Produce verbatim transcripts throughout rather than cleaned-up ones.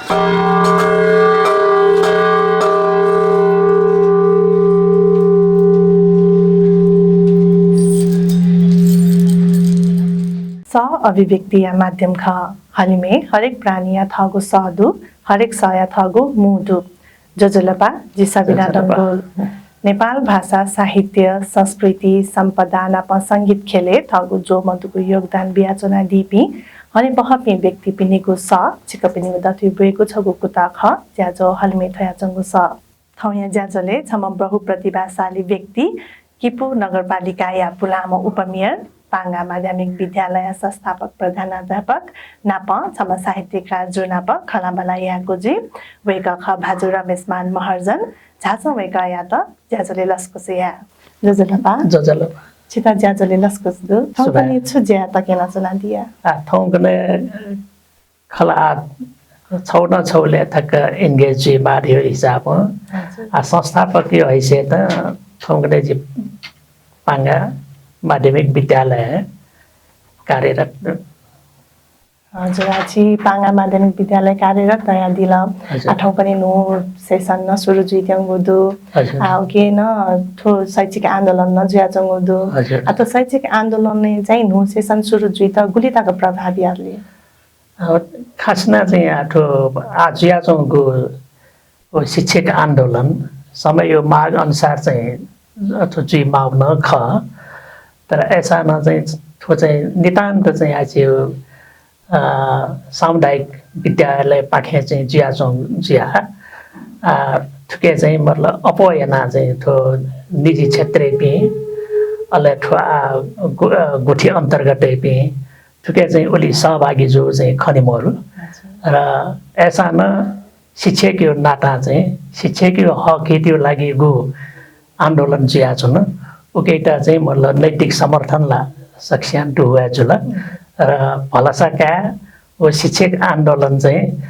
सः अभिव्यक्तिया माध्यम खः। हलिमय् हरेक प्राणीया थःगु सः दु, हरेक सःया थःगु मू दु। ज्वजलपा, जि सबिना ज्वजलपा। डंगोल। नेपाल भाषा, साहित्य, संस्कृति, सम्पदा नाप संगीत ख्यलय् थःगु ज्वःमदुगु योगदान बियाच्वनादीपिं हनेबहःपिं व्यक्तिपिनिगु सः छिकपिनिगु दथुइ ब्वयेगु छगू कुतः खः, ज्याझ्वः हलिमय् थ्वयाच्वंगु सः। थौंया ज्याझ्वलय् छम्ह बहुप्रतिभाशाली व्यक्ति, किपू नगरपालिकाया पुलांम्ह उपमेयर, पांगा माध्यमिक विद्यालयया संस्थापक प्रधानाध्यापक नाप छम्ह साहित्यकार जु नाप खँल्हाबल्हा यायेगु जुइ। वय्कः खः भाजु रमेशमान महर्जन। झासँ वय्कःयात ज्याझ्वलय् लसकुस याये। ज्वजलपा। ज्वजलपा। छितः ज्याझ्वलय् लसकुस दु। थौंकन्हय् सुभाय्। छु ज्या तक यानाच्वनादिया? आ, थौंकन्हय् खला आ, छगू न छगू लय् थ्व engage जुइमाः धइगु हिसाबं। हजुर। आ, संस्थापकया हैसियतं थौंकन्हय् जि पांगा माध्यमिक विद्यालयय् कार्यरत। हजुर, आ, छि पांगा माध्यमिक विद्यालयय् कार्यरत धयादिल। हजुर। आ, थौंकन्हय् न्हू session नं सुरु जुइत्यंगु दु। हजुर। आ, उकी नं थ्व शैक्षिक आन्दोलन नं जुयाच्वंगु दु। हजुर। आ, थ्व शैक्षिक आन्दोलनय् चाहिँ न्हू session सुरु जुइत गुलि तक प्रभाव याःले? अ, खास यानाः चाहिँ आ, थ्व आ जुयाच्वंगु व शैक्षिक आन्दोलन समयया माग अनुसार चाहिँ अथवा जुइमाःगु नं खः। तर अय्सां नं चाहिँ थ्व चाहिँ नितान्त चाहिँ आ झीगु, अ, सामुदायिक विद्यालयपाखें चाहिँ जुयाच्वंगु जुयाः, अ, थुकी चाहिँ मतलब अप्वः यानाः चाहिँ थ्व निजी क्षेत्रयापिं, अले थ्व आ, गु-, अ, गुथि अन्तर्गतयापिं, थुकी चाहिँ उलि सहभागी जूगु चाहिँ खने मरु। हजुर। र अय्सां नं शिक्षकया नातां चाहिँ शिक्षकया हकयागु लागिगु आन्दोलन जुयाच्वन। उकियात चाहिँ मतलब नैतिक समर्थन ला सकसियां दुगु हे जुल। र भलसा काये व शिक्षक आन्दोलन चाहिँ,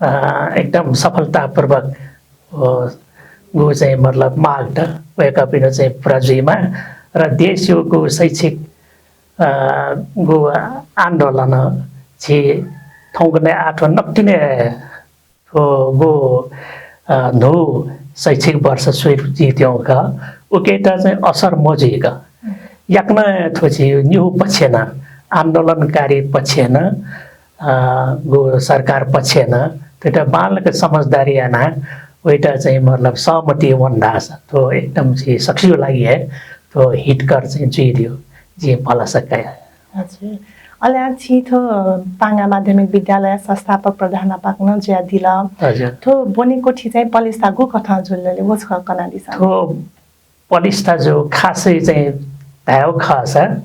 अ, एकदम सफलतापूर्वक व, गु चाहिँ मतलब मागत वय्कःपिनिगु चाहिँ पूरा जुइमा। र देशयागु शैक्षिक, अ, गु आन्दोलन झी थौंकन्हय् आ थ्व नकतिनि थ्व गु, अ, न्हू शैक्षिक वर्ष सुरु जुइत्यंगु खः, उकियात चाहिँ असर मजुइक याकनं थ्व झी निगू पक्षं नं, आन्दोलनकारी पक्षं नं, अ, गु सरकार पक्षं नं थ्वयात बांलाक समझदारी यानाः वयात चाहिँ मतलब सहमति वन धाःसा थ्व एकदम झी सकसिया लागि हे थ्व हितकर चाहिँ जुइ धइगु जिं भलसा कया। हजुर। अले आ छि थ्व पांगा माध्यमिक विद्यालय संस्थापक प्रधानाध्यापक नं जुयादिल। हजुर। थ्व ब्वनेकोठी चाहिँ पलेस्था गु कथं जुल ले व छकः कनादिसँ। थ्व पलेस्था जु खासै चाहिँ धायेगु खःसा,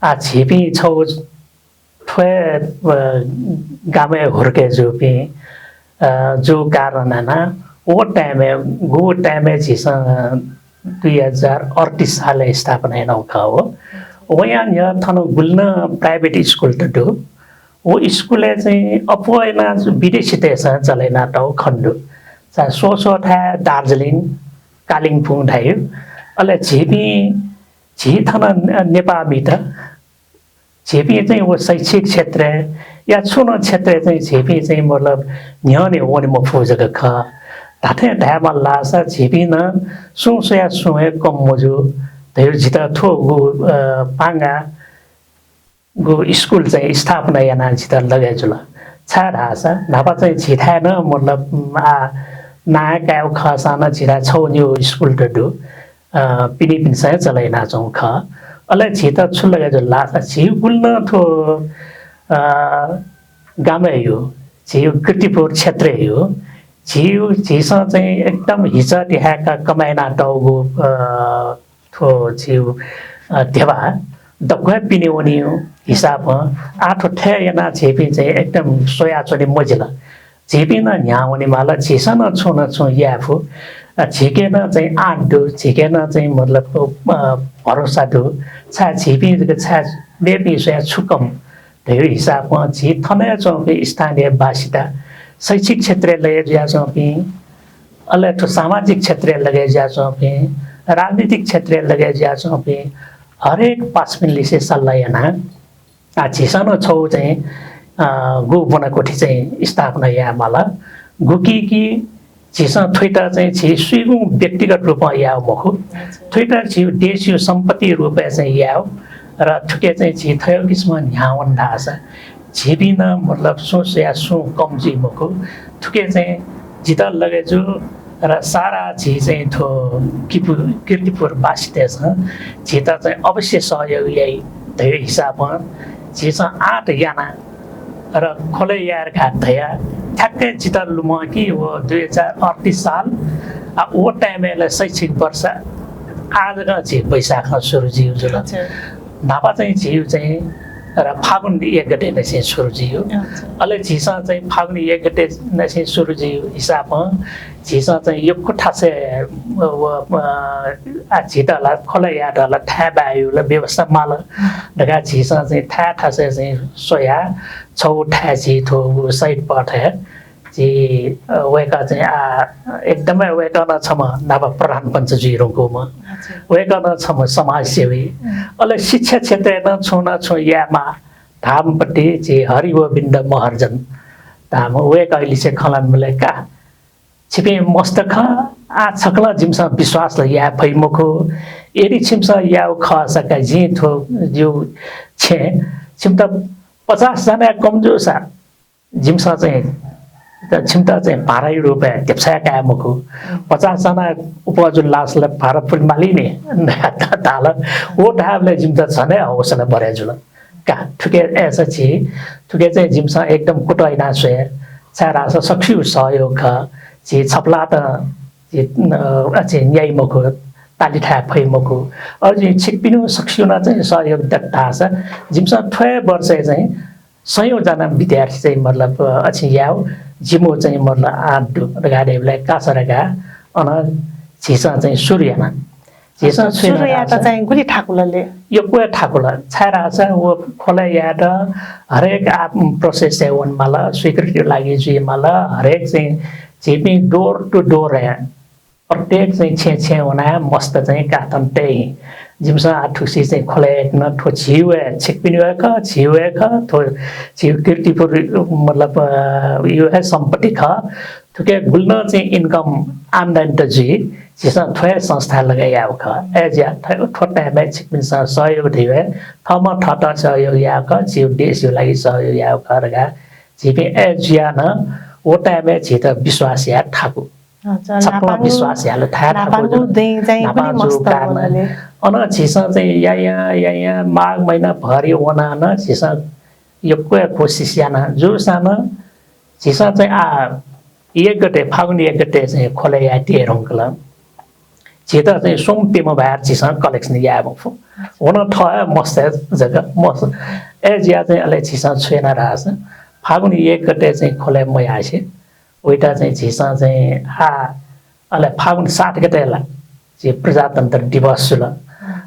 आ, झीपिं छगू थ्व, अ, गामय् हुर्के जूपिं, अ, जूगु कारणं यानाः व time-य्, गु time-य् झीसं दुई हजार अड्तिस सालय् स्थापना यानागु खः। व वयां न्ह्यः थन गुलि नं private school त दु। व school-य् चाहिँ अप्वः यानाः विदेशीतय्सं चले यानातःगु खने दु। चा स्वस्वथाय् दार्जिलिङ, कालिम्पोङ धाइ। अले झीपिं, झी थन नेपाःमित, झीपिं चाहिँ व शैक्षिक क्षेत्रय् या छुं नं क्षेत्रय् चाहिँ झीपिं चाहिँ मतलब न्ह्यःने वने मफु जक खः। धात्थें धायेमाल धाःसा झीपिं नं सुं स्वयाः सुं हे कम मजू धइगु जितः थ्व गु, अ, पांगा गु school चाहिँ स्थापना यानाः जितः लगय् जुल। छाय् धाःसा न्हापा चाहिँ झीथाय् नं मतलब, उम्, आ, नां कायेगु खःसां नं झीथाय् छगू निगू school त दु। अ, पिनिपिन्सं हे चले यानाच्वंगु खः। अले झीत छु लगय् जुल धाःसा झी गुलि नं थ्व, अ, गामय् यु, झी कीर्तिपुर क्षेत्रय् यु, झी, झीसं चाहिँ एकदम हिचा तिहाय्काः कमाय् यानातःगु, अ, थ्व झीगु, अ, ध्यबा दक्व हे पिने वनीगु हिसाबं आः थ्व थथे यानाः झीपिं चाहिँ एकदम स्वयाच्वने मजिल। झीपिं नं न्ह्याः वनेमाल, झीसं नं छुं न छुं याये फु। अ, झीके नं चाहिँ आँट दु, झीके नं चाहिँ मतलब, अ, भरोसा दु। छाय् झीपिं जक छाय् मेपिं स्वयाः छु कम धइगु हिसाबं झी थन हे च्वंपिं स्थानीय बासिन्दा, शैक्षिक क्षेत्रय् लगय् जुयाच्वंपिं, अले थ्व सामाजिक क्षेत्रय् लगय् जुयाच्वंपिं, राजनीतिक क्षेत्रय् लगय् जुयाच्वंपिं हरेक पासापिं लिसे सल्लाह यानाः आ, झीसं नं छगू चाहिँ अ, गु ब्वनाकोठी चाहिँ स्थापना याये माल। गुकी कि झीसं थुइत चाहिँ झी सुइगुं व्यक्तिगत रूपं याये मखु। थुइत झीगु देशयु सम्पत्ति रूपय् चाहिँ याये। र थुके चाहिँ झी थय् किसिमं न्ह्यावन धाःसा झीपिं नं मतलब सुं सुया सुं कम जुइ मखु। थुके चाहिँ जितः लगे जु र सारा झी चाहिँ थ्व किपु-, कीर्तिपुर वासीतय्सं झीत चाहिँ अवश्य सहयोग याइ धयो हिसाबं झीसं आँट याना र खोले याये धकाः धया। ठ्याक्कै जितः लुमं कि व दुई हजार अडतिस साल, आ, व time-य् ला शैक्षिक वर्ष आजकं झी वैशाखं सुरु जुइगु जुल। अच्छा। न्हापा चाहिँ झीगु चाहिँ र फागुन एक गते निसें सुरु जुइगु। अच्छा। अले झीसं चाहिँ फागुन एक गते निसें सुरु जुइगु हिसाबं झीसं चाहिँ यक्व थासय् व, अ, आ, झीत ला खोले यायेत ला थाय् बायेगु ला व्यवस्था माल धकाः झीसं चाहिँ थाय् थासय् चाहिँ स्वया छगू थाय् झी थ्व शहीद पथय् झी, अ, वय्कः चाहिँ आ, एकदमै वय्कः नं छम्ह न्हापा प्रधानपञ्च जुइधुंकूम्ह। अच्छा। वय्कः नं छम्ह समाजसेवी। अले शिक्षा क्षेत्रय् नं छुं न छुं यायेमाः धाःम्हपट्टि झी हरिगोविन्द महर्जन धाःम्ह वय्कःया लिसे खँ ल्हानाबलय् का छिपिं मस्त खः, आः छकलं जिमिसं विश्वास ला याये फइ मखु। यदि छिमिसं याःगु खःसा का जिं थ्व जिगु छेँ छिमित पचास जनाय् कम जूसा जिमिसं चाहिँ त छिमित चाहिँ भाडाया रूपय् धेप्छाय् काये मखु। पचास जना उपः जुल धाःसा ला भाडा पुले माली नि धाल। व धाःबलय् जिमित झनै हौसला बढे जुल। का, थुके अय्सा झी, थुके चाहिँ जिमिसं एकदम कुतः याना स्वये, छाय्धाःसा सकसिगु सहयोग खः। झी छपलातं झी, अ, अझ न्याइ मखु, ताली थाये फइ मखु। अझ छिकपिनिगु सकसिगुं नं चाहिँ सहयोग दत धाःसा जिमिसं थ्व हे वर्षय् चाहिँ सयौँ जना विद्यार्थी चाहिँ मतलब, अ, अझ याउ, जिमिगु चाहिँ मतलब आँट दु धकाः धयाबलय् का सर धकाः अन झीसं चाहिँ सुरु याना। झीसं सुरु यायेत चाहिँ गुलि थाकुल ले? यक्व थाकुल। छाय्धाःसा व खोले यायेत हरेक आ, process-य् वनेमाल, स्वीकृतिया लागि जुइमाल, हरेक चाहिँ झीपिं door to door-य् प्रत्येक चाहिँ छेँ छेँ वनाः मस्त चाहिँ कातन तये। जिमिसं आः थुसी चाहिँ खोले यायेत नं थ्व झीगु हे, छिकपिनिगु हे खः, झीगु हे खः, थ्व झीगु कीर्तिपुर मतलब, अ, यु हे सम्पत्ति खः। थुके गुलि नं चाहिँ income आम्दानी त जुइ, झीसं थ्व हे संस्था लगाइ याःगु खः। अय्जुयाः थ्व, थ्व time-य् छिकपिन्सं सहयोग धइगु हे, थःम्हं थःत सहयोग याःगु खः, झीगु देशया लागि सहयोग याःगु खः धकाः झीपिं अय्जुयाः नं व time-य् झीत विश्वास याये थाकु। अच्छा, छकलं न्हापांगु, विश्वास याये थाय् थाकु न्हापांगु जुल। दँय् चाहिँ न्हापां गुलि जूगु मस्त कारणं वल ले? अन झीसं चाहिँ यायां, यायां माघ महिना भरि वनाः नं झीसं यक्व कोसिस याना जूसां नं झीसं चाहिँ आः एक गते, फागुन एक गते चाहिँ खोले याये तये धुंकल। झीत चाहिँ स्वम्ह प्यम्ह बाहेक झीसं collection याये मफु। व नं थः हे मस्त हे जक मस्त। अय्जुयाः चाहिँ अले झीसं छु याना धाःसा फागुन एक गते चाहिँ खोले मयासें वइत चाहिँ झीसं चाहिँ आः अले फागुन सात गते ला झी प्रजातन्त्र दिवस जुल।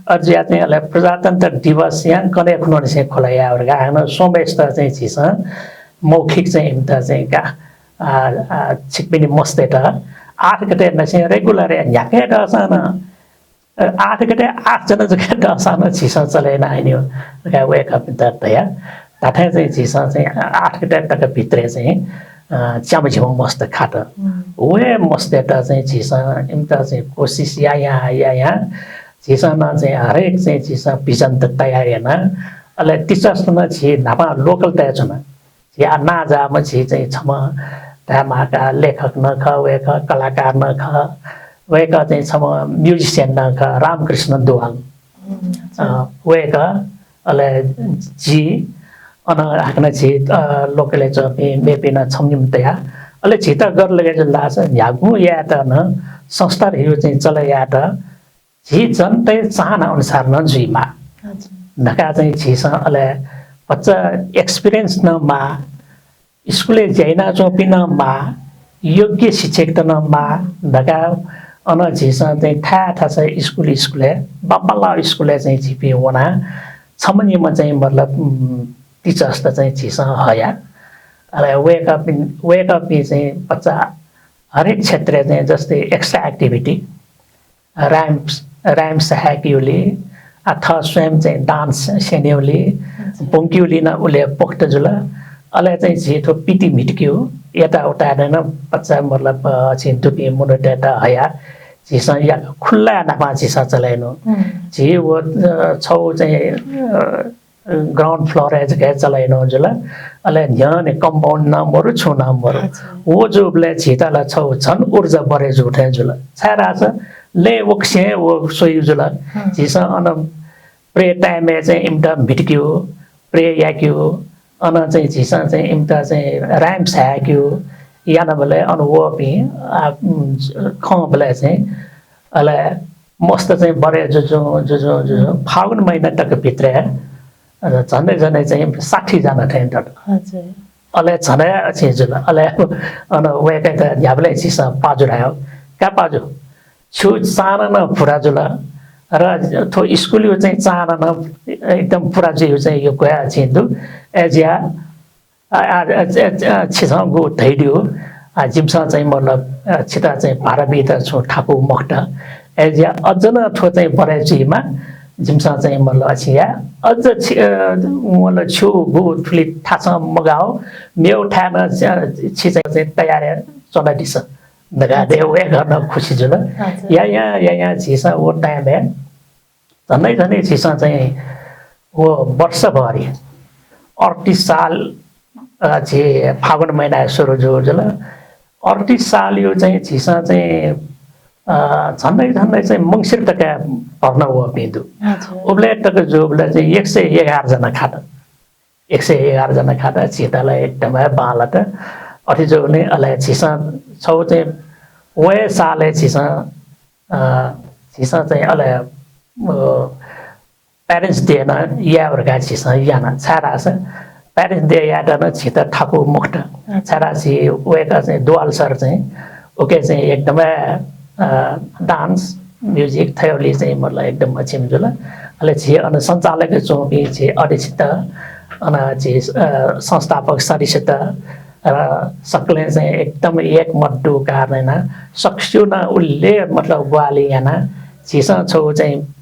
अय्जुयाः चाहिँ अले प्रजातन्त्र दिवसया कन्हय् खुन्हुनिसें खोले याये धकाः हानं स्वम्हेसित चाहिँ झीसं मौखिक चाहिँ इमित चाहिँ का, आ, आ, छिकपिनि मस्तय्त आठ गते निसें regular-य् न्ह्याके दःसां नं, अ, आठ गते आठ जना जक दःसां नं झीसं चले याना हनेमाः धकाः वय्कःपिन्त धया। धात्थें चाहिँ झीसं चाहिँ आठ गते तक भित्रय् चाहिँ, अ, च्याम्ह झिम्ह मस्त खात। हम्म। व हे मस्तय्त चाहिँ झीसं इमित चाहिँ कोसिस यायां, यायां झीसं नं चाहिँ हरेक चाहिँ झीसं vision त तयार याना। अले teachers त नं झी न्हापां local तय् च्वना। झी आः नांजाःम्ह झी चाहिँ छम्ह धायेमाः का लेखक नं खः, वय्कः कलाकार नं खः, वय्कः चाहिँ छम्ह musician नं खः, रामकृष्ण दुवाङ। हम्म, अच्छा। अ, वय्कः, अले जि, अन हाकनं झी, अ, local-य् च्वंपिं मेपिं नं छम्ह निम्ह तया। अले झीत गथे लगे जुल धाःसा न्ह्यागुं यायेत नं संस्था धइगु चाहिँ चले यायेत झी जनताया चाहना अनुसार नं जुइमाः। हजुर। धकाः चाहिँ झीसं अले भचा experience नं माः, स्कुलय् ज्या यानाच्वंपिं नं माः, योग्य शिक्षकत नं माः धकाः अन झीसं चाहिँ थाय् थासय् स्कुल स्कुलय्, बांबांलाः स्कुलय् चाहिँ झीपिं वनाः छम्ह निम्ह चाहिँ मतलब, उम्, teachers त चाहिँ झीसं हया। अले वय्कःपिं, वय्कःपिं चाहिँ भचा हरेक क्षेत्रय् चाहिँ जस्तै extra activity, rhymes, rhymes हाय्केगुली, अथवा स्वयं चाहिँ dance स्यनेगुली, अच्छा। ब्वंकेगुली नं उलि पोख्त जुल। अले चाहिँ झी थ्व पिति म्हितकेगु, यताउता नं पच्चा मतलब, अ, झी दुपिं मनूतय्त हयाः झीसं या खुल्ला नापं झीसं चले यानागु। हम्म। झी व, अ, छौ चाहिँ, अ, ground floor-य् जक चले यानागु जुल। अले न्ह्यःने compound नं मरु, छुं नं मरु। अच्छा। व जूबलय् झीत ला छौ झन ऊर्जा बढे जू थें जुल। छाय्धाःसा लँय् वक्सें व स्वइगु जुल। हम्म। झीसं अन prayer time-य् चाहिँ इमित म्हितकेगु, prayer याकेगु, अन चाहिँ झीसं चाहिँ इमित चाहिँ rhymes धायेकेगु यानाबलय् अन वःपिं, आ, उम्, खंबलय् चाहिँ अले मस्त चाहिँ बढे जुजुं, जुजुं, जुजुं फागुन महिना तक भित्रय्, अ, झन्डै झन्डै चाहिँ साठी जना थें दत। हजुर। अले झन्डै अथे जुल। अले अन वय्कःयात न्ह्याबलें झीसं पाजु धायेगु, का पाजु, छु चाना नं पुरा जुल, र थ्व स्कुलयु चाहिँ चाना नं एकदम पुरा जुइगु चाहिँ यो ग्वाहालि चाहिँ दु। अय्जुया, आ, आ, आ, आ, आ, छिसं गु धयादिउ, आ, जिमिसं चाहिँ मतलब, आ, छित चाहिँ भाडा बीत छुं थाकु मखुत। अय्जुया अझ नं थ्व चाहिँ बढे जुइमा, जिमिसं चाहिँ मतलब छिया अझ छि, अ, मतलब छु गु थुलि थासं मगाउ, मेउ थाय् नं, अ, छि चाहिँ, चाहिँ तयार च्वनादिसँ। धकाः दे वय्कः नं खुसी जुल। हजुर। या, या, या, या, झीसं व time-य् झन्डै झन्डै झीसं चाहिँ व वर्षभरि अड्तिस साल, अ, झी फागुन महिना सुरु जू जुल। अड्तिस सालयु चाहिँ झीसं चाहिँ, अ, झन्डै झन्डै चाहिँ मंसिर तक भर्ना वःपिं दु। हजुर। उबलय् तक जूबलय् चाहिँ एक सय एघार जना खात। एक सय एघार जना खात, झीत ला एकदमै बांलात। अथे जूगुलिं अले झीसं छौ चाहिँ वये सालय् झीसं, अ, झीसं चाहिँ अले, अ, Parents Day नं याये धकाः झीसं याना। छाय्धाःसा Parents Day यायेत नं झीत थाकु मखुत। छाय्धाःसा वय्कः चाहिँ दुवाल सर चाहिँ उके चाहिँ एकदमै, अ, dance, music थ्वयाबलय् चाहिँ मतलब एकदम अछिम जुल। अले झी अन सञ्चालकय् च्वंपिं झी अध्यक्षत, अन झी, अ, संस्थापक सदस्यत र सकलें चाहिँ एकदम एकमत दु कारणं याना सकसिनं उल्ले मतलब ग्वाहालि याना झीसं छौ चाहिँ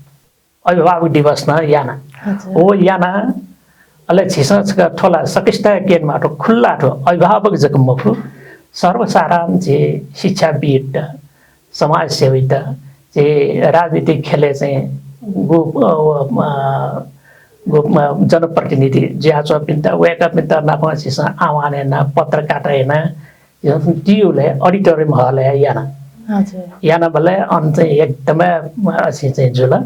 अभिभावक दिवस नं याना। अच्छा। व याना, अले झीसं छकः थ्व ला सकसितं क्यनेमाःगु, खुल्ला थ्व अभिभावक जक मखु, सर्वसाधारण झी शिक्षाविद्त, समाजसेवीत, झी राजनीतिक ख्यलय् चाहिँ गु, अ, अ, गु, अ, जनप्रतिनिधि जुयाच्वंपिन्त, वय्कःपिन्त नाप झीसं आह्वान याना, पत्रकात याना, झीसं टियुलय् auditorium hall-य् याना। हजुर। यानाबलय् अन चाहिँ एकदमै, अ, अझ चाहिँ जुल।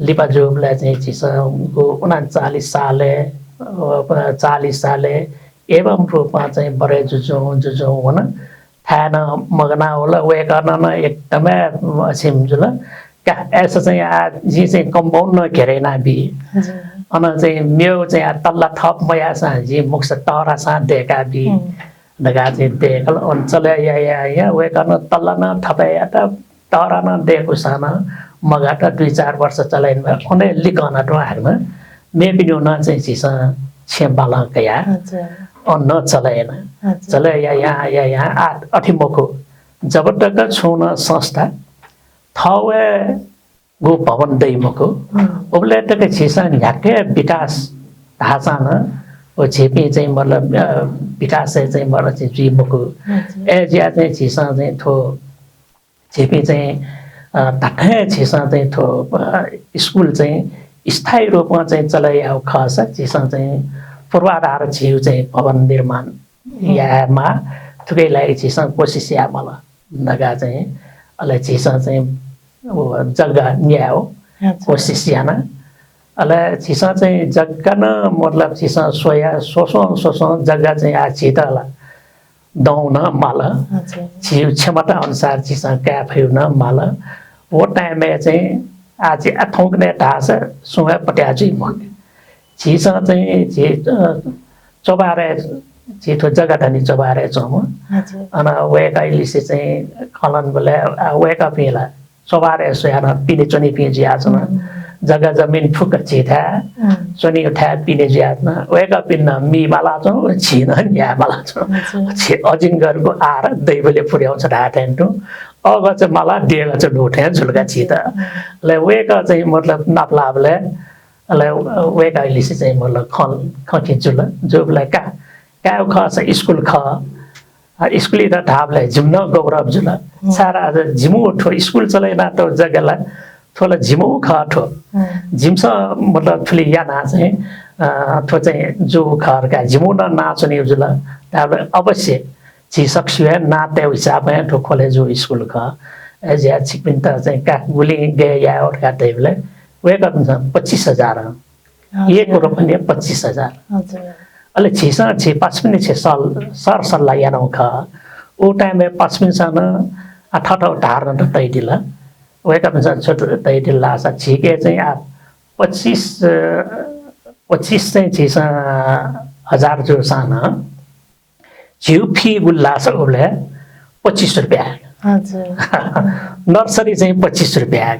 लिपा जूबलय् चाहिँ झीसं गु उनाचालिस सालय्, अ, चालिस सालय् एवं रूपं चाहिँ बढे जुजुं, जुजुं वन। थाय् नं मगाना वल, वय्कलं नं एकदमै अछिम जुल। का, अय्सा चाहिँ आ, जिं चाहिँ compound नं घेरे यानाबी। हजुर। अन चाहिँ मेउ चाहिँ आ, तल्ला थप मयाःसां जिं मुक्सा तःरासां दय्काबी। हम्म। धकाः चाहिँ दय्कल। अन चले या, या, या, वय्कलं तल्ला नं थप यात, तःरा नं दय्कूसां नं मगात, दुई चार वर्ष चले यानाबलय् अन हे लिकं नं तुं हाकनं मेपिनिगु नं चाहिँ झीसं छेँ बालं कयाः अच्छा। अन नं चले याना। अच्छा। चले या, या, या, या, आ, अथे मखु। जब तक छुं नं संस्था थःगु भवन दइ मखु। हम्म। उबलय् तक झीसं न्ह्याक्व विकास धाःसां नं व झीपिं चाहिँ मतलब, अ, विकासय् चाहिँ मतलब चाहिँ जुइ मखु। अच्छा। अय्जुया चाहिँ झीसं चाहिँ थ्व झीपिं चाहिँ, अ, धात्थें झीसं चाहिँ थ्व, अ, स्कुल चाहिँ स्थायी रूपमा चाहिँ चले यायेगु खःसा झीसं चाहिँ पूर्वाधार झीगु चाहिँ भवन निर्माण हम्म। यायेमाः, थुकिया लागि झीसं कोसिस यायेमाल धकाः चाहिँ, अले झीसं चाहिँ व जग्गा न्यायेगु अच्छा। कोसिस याना। अले झीसं चाहिँ जग्गा नं मतलब झीसं स्वया, स्वसं, स्वसं जग्गा चाहिँ आ झीत ला दौ नं माल। अच्छा। झीगु क्षमता अनुसार झीसं काये फइगु नं माल। व time-य् चाहिँ आ झी आ थौंकन्हय् धाःसा सुं हे पत्याः जुइ मखु। झीसं चाहिँ झी, अ, चोभारय्, झी थ्व जग्गा धनी चोभारय् च्वंम्ह। हजुर। अन वय्कःलिसे चाहिँ खँ ल्हानाबलय्, आ, वय्कःपिं ला चोभारय् स्वयाः नं पिने च्वनीपिं जुयाच्वन। हम्म। जग्गा जमिन फुक्क झीथाय्, हम्म। च्वनीगु थाय् पिने जुयाच्वन। वय्कःपिन्त नं मी मालाच्वन, झी नं न्याय मालाच्वन। हजुर। झी अजिंगरगु आहार दैवले पुर्‍याउँछ धाये थें तुं। अःगः चाहिँ माला, देगः चाहिँ लू थें जुल का झीत। हम्म। अले वय्कः चाहिँ मतलब नापलाःबलय् अले वय्कःलिसे चाहिँ मतलब खँ, खँ खँ जुल, जूबलय् का काय् खःसा स्कुल खः। अ, स्कुलय् धाःबलय् जिमिनं गौरव जुल। हम्म। छाय् धाःसा जिमिगु थ्व स्कुल चले यानातःगु जग्गा ला थ्व ला जिमिगु खः थ्व। हम्म। जिमिसं मतलब थुलि यानाः चाहिँ, अ, थ्व चाहिँ जूगु खः धकाः जिमिगु नं नां च्वनीगु जुल। धाःबलय् अवश्य झी सकसिया नां तयेगु हिसाबं हे थ्व ख्वलय्-ज्यू स्कुल खः। अय् जुयाः छिकपिन्त चाहिँ का गुलिं गय् याये धकाः धयाबलय् वय्‌कःपिन्सं पच्चिस हजार। हजुर। एक रुपैयाँ पच्चिस हजार। हजुर। अले झीसं झी पासापिनि छेँ सल-, सरसल्लाह यानागु खः। उ time-य् पासापिन्सं नं, आ, थःथःगु धार नं तयादिल। वय्‌कःपिन्सं छु तयादिल धाःसा झीके चाहिँ, आ, पच्चिस, अ, पच्चिस चाहिँ झीसं हजार जूसां नं झीगु fee गुलि धाःसा उबलय् पच्चिस रुपैयाँ। हजुर। Nursery चाहिँ पच्चिस रुपैयाँ।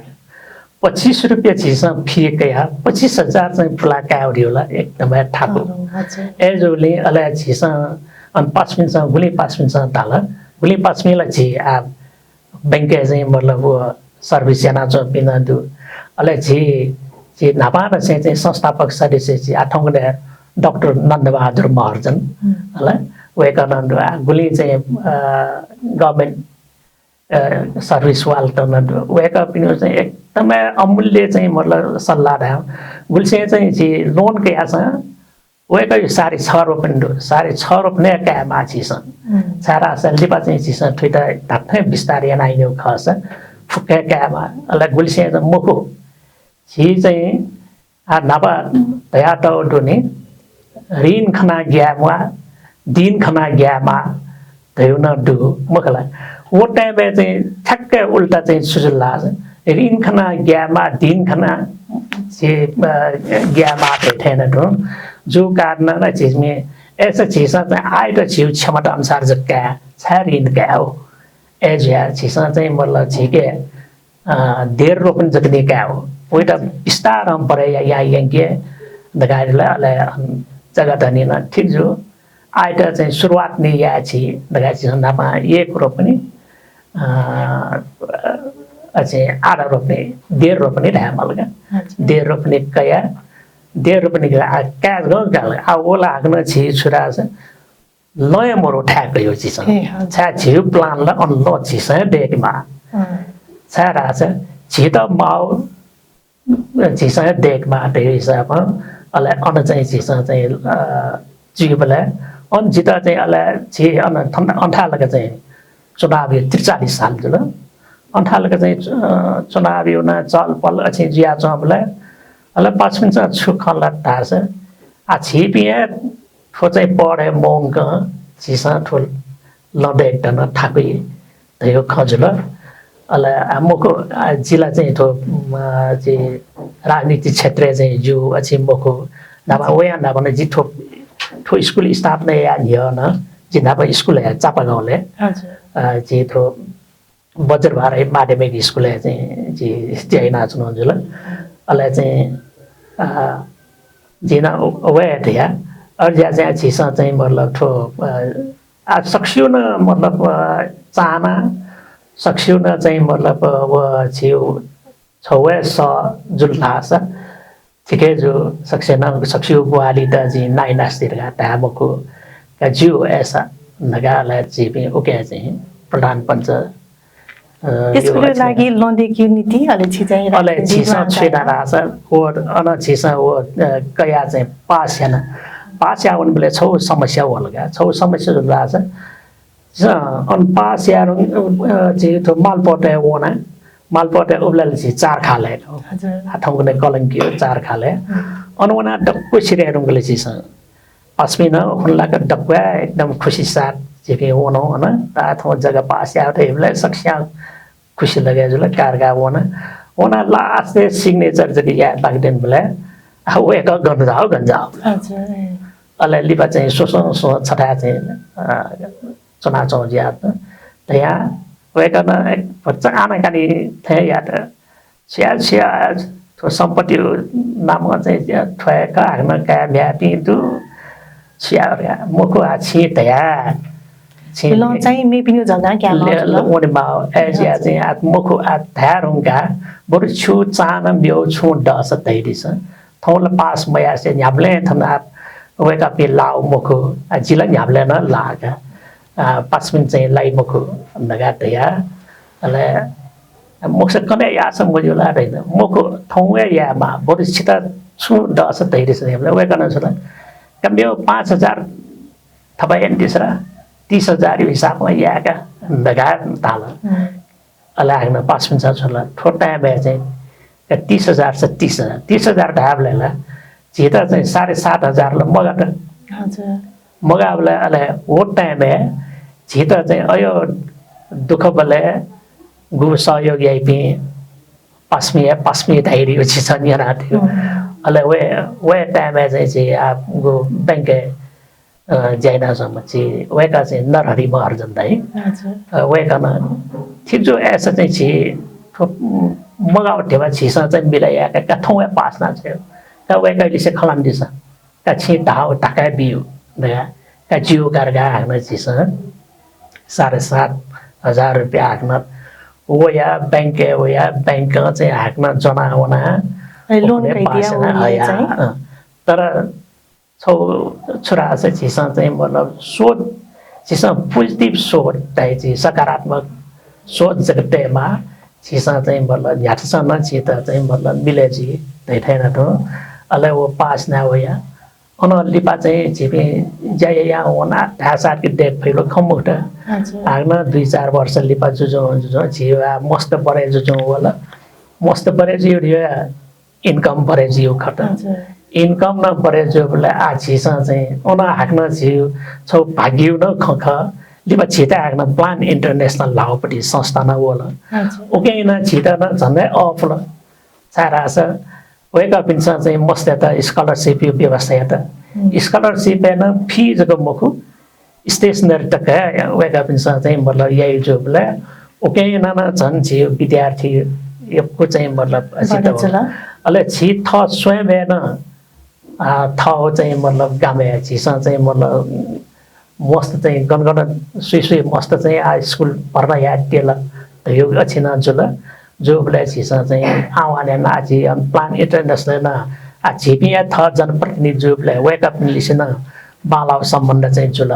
पच्चिस रुपैयाँ झीसं fee कयाः पच्चिस हजार चाहिँ पुला काये वःगु ला एकदमै थाकु। हजुर। अय्‌जूगुलिं अले झीसं अन पासापिन्सं, गुलिं पासापिन्सं धाल, गुलिं पासापिं ला झी आ बैंकय् चाहिँ मतलब व service यानाच्वंपिं नं दु। अले झी, झी न्हापांनिसें चाहिँ संस्थापक सदस्य झी आ थौंकन्हय् डाक्टर नन्दबहादुर महर्जन। हम्म। अले वय्‌कः नं दु। आ गुलिं चाहिँ, अ, government, अ, service वालात नं दु। वय्‌कःपिनिगु चाहिँ एकदमै अमूल्य चाहिँ मतलब सल्लाह धायेगु। गुलिसिं चाहिँ झी loan कयाःसां वय्‌कःया साढे छ रुपैयाँ दु। साढे छ रुपैयाँ कायेमाः झीसं। हम्म। छाय्‌धाःसा लिपा चाहिँ झीसं थुइत धात्थें विस्तार यानाः इनेगु खःसा फुक्क हे कायेमाः। अले गुलिसिं चाहिँ मखु। झी चाहिँ आ न्हापा धयातःगु दु नि, ऋण खनाः ग्याये म्वाः, दिं खनाः ग्याये माः धयागु नं दु, मखु ला? व time-य् चाहिँ ठ्याक्कै उल्टा चाहिँ छु जुल धाःसा, ऋण खनाः ग्याये माः, दिं खनाः झी, अ, ग्याये माः धइथें नं तुं। जूगु कारणं नं झीसं, अय्‌सा झीसं चाहिँ आःयात झीगु क्षमता अनुसार जक काये, छाय् ऋण काये हो। अय् जुयाः झीसं चाहिँ मतलब झीके, अ, डेढ रोपनी जक निं काये हो। वइत बिस्तारं बढे या, या, यंके धकाः धाल, अले, अन, जग्गा धनी नं ठीक जू। आःयात चाहिँ सुरुवात निं याये छि धकाः झीसं न्हापां एक रोपनी, अ, अ, चाहिँ आधा रोपनी, डेढ रोपनी धाये माल का। हजुर। डेढ रोपनी कयाः, डेढ रोपनी कयाः, आ, काये जक काल। आ, व ला हाकनं छि छु धाःसा लँय् मरु थाय् कयागु झीसं। ए, हजुर। छाय् झीगु plan ला अन लँ झीसं हे दय्‌केमाः। अँ। छाय् धाःसा झीत माःगु झीसं हे दय्‌केमाः धइगु हिसाबं, अले अन चाहिँ झीसं चाहिँ, अ, जुइबलय् अन जितः चाहिँ अले झी अन थन-, अन थाय् लाक चाहिँ चुनाव यो त्रिचालिस साल जुल। अन थाय् लाक चाहिँ, अ, चुनाव यो नं चहलपहल अथे जुयाच्वंबलय् अले पासापिन्सं छु खँ ल्हात धाःसा, आ, झीपिं हे थ्व चाहिँ पढे मवंकं झीसं थ्व लँ दय्‌केत नं थाकुइ धयागु खँ जुल। अले आ, मखु, आ, जि ला चाहिँ थ्व, उम्, आ, जि राजनीति क्षेत्रय् चाहिँ ज्यू अथे मखु। न्हापा वयां न्हापा नं जि थ्व, थ्व स्कुल स्थापना याये न्ह्यः नं जि न्हापा स्कुल हे चापागाउँलय्, हजुर। आ, जि थ्व बज्रभारत माध्यमिक स्कुलय् चाहिँ जि ज्या यानाच्वनागु जुल। अले चाहिँ, आ, जिं नं व-, वये धया। अले ज्या चाहिँ झीसं चाहिँ मतलब थ्व, अ, आ, सकसिगु नं मतलब, अ, चाहना, सकसिगु नं चाहिँ मतलब, अ, व झीगु छगू हे सः जुल धाःसा ठीक हे जू, सकसिनं, सकसिगु ग्वाहालित जिं नाइनास्ति धकाः धाये मखु। का ज्यू अय्‌सा धकाः ला झीपिं उकी चाहिँ प्रधान पञ्च, अ, स्कुलया लागि लँ दय्‌केगु निंतिं अले छि चाहिँ अले झीसं छु याना धाःसा व अन झीसं व, अ, कयाः चाहिँ पास याना। पास याः वनेबलय् छगू समस्या वल का। छगू समस्या जुल धाःसा झीसं अन पास याये धुन, अ, झी थ्व मालपोतय् वना, मालपोतय् उबलय् झी चार खालय्। हजुर। आ, थौंकन्हय् कलंकी चार खालय्। हम्म। अन वनाः दक्व सिधये धुंकल झीसं। पासापिं नं हुन लाक दक्व एकदम खुसी साथ झीपिं वनागु अन। आ, थौं जग्गा पास याये धइबलय् सकसियां खुसी लगे जुल, कारका वना। वनाः last-य् signature जक याये बाकि दनिबलय्, आ, वय्‌कः गन जाः, गन जाः। हजुर। अले लिपा चाहिँ स्वसं स्वसं छथाय् चाहिँ, अ, च्वनाच्वंगु जुयात धयाः वय्‌कलं एक भचा आनाकानी थें यात। छु याये, छु याये, थ्व सम्पत्ति नामं चाहिँ थ्व हे खः, हाकनं काये म्ह्याय्‌पिं दु। छु याये, मखु, आ, छिं धया। छिं लँ चाहिँ मेपिनिगु जग्गां काये माः ले-, जुल। वने माः, अय्‌जुयाः चाहिँ आ, मखु, आ, धाये धुंकाः बरु छु चाहना मेगु छुं दःसा धयादिसँ। थौं ला पास मयासें न्ह्याबलें थन आ, वय्कःपिं लाः मखु, आ, जि ला न्ह्याबलें नं लाः का, आ, पासापिं चाहिँ लाइ मखु धकाः धया। अले मखुसा कन्हय् याःसा मज्यू ला धइन। मखु, थौं हे यायेमाः, बरु छितः छुं दःसा धयादिसँ धयाबलय् वय्कलं छु धाल, का मेव पाँच हजार थपा यानादिसँ ला, तीस हजार हिसाबं याये का धकाः धाल। अले हाकनं पासापिन्सं छु धाल, थ्व time-य् चाहिँ तीस हजार स तीस हजार, तीस हजार धायेबलय् ला झीत चाहिँ साढे सात हजार ला मगात। मगाःबलय् अले व time-य् झीत चाहिँ अयो दुःखबलय् गु सहयोग याइपिं पासापिं हे पासापिं धयादियो झीसं न्यनादियो। अले वय्, वय् time-य् चाहिँ झी आ गु bank-य् अ, ज्या यानाच्वंम्ह झी वय्कः चाहिँ नरहरि महर्जन दाइ। अ, वय्कलं, "ठीक जू, अय्सा चाहिँ झी थ्व, उम्, मगाःगु ध्यबा झीसं चाहिँ मिले याये का, का थौं हे पास याना छ्वये। का वय्कःलिसे खँ ल्हानादिसँ। का छिं धाःगु धकाः बियु धकाः, का ज्यू का धकाः हाकनं झीसं साढे सात हजार रुपियाँ हाकनं वया bank-य् वया bank-ं चाहिँ हाकनं ज्वना वना। अले loan उखुन्हु कयादिया पास याना वया हया।" चाहिँ। अ, तर छगू छु धाःसा झीसं चाहिँ मतलब सोच, झीसं positive सोच धाइ झी सकारात्मक सोच जक तयेमाः। झीसं चाहिँ मतलब न्ह्याथासं नं झीत चाहिँ मतलब मिले जुइ धइथें याना तुं। अले व पास याना वया। अन लिपा चाहिँ झीपिं ज्या यायां वना धाःसा कि दये फइगु खँ मखुत। हाकनं दुई चार वर्ष लिपा जुजुं जुजुं झी वा मस्त बढे जुजुं वल। मस्त बढे जुइ धया income बढे जुइगु खत। Income नं बढे जुइबलय् आ झीसं चाहिँ अन हाकनं झीगु छगू भाग्यया नं खँ खः। लिपा झीत हाकनं Plan International ल्हाःगुपट्टि संस्था नं वल। उकिं यानाः झीत नं झन्डै अःपुल। छाय्धाःसा वय्कःपिन्सं चाहिँ मस्तय्त scholarship-या व्यवस्था यात। Scholarship-य् नं fee जक मखु, stationery तक हे वय्कःपिन्सं चाहिँ मतलब याइ जूबलय् उकिं यानाः नं झन झी विद्यार्थी यक्व चाहिँ मतलब अझ बढे जुल। अले झी थः स्वयंम्ह नं, आ, थः चाहिँ मतलब गामय् झीसं चाहिँ मतलब मस्त चाहिँ गन गन सुइ सुइ मस्त चाहिँ आ school भर्ना याये त्यल धयागु अथे नं जुल। जूबलय् झीसं चाहिँ आह्वान याना आ झी Plan International नं आ झीपिं हे थः जनप्रतिनिधि जूबलय् वय्कःपिनिलिसे नं बांलाःगु सम्बन्ध चाहिँ जुल।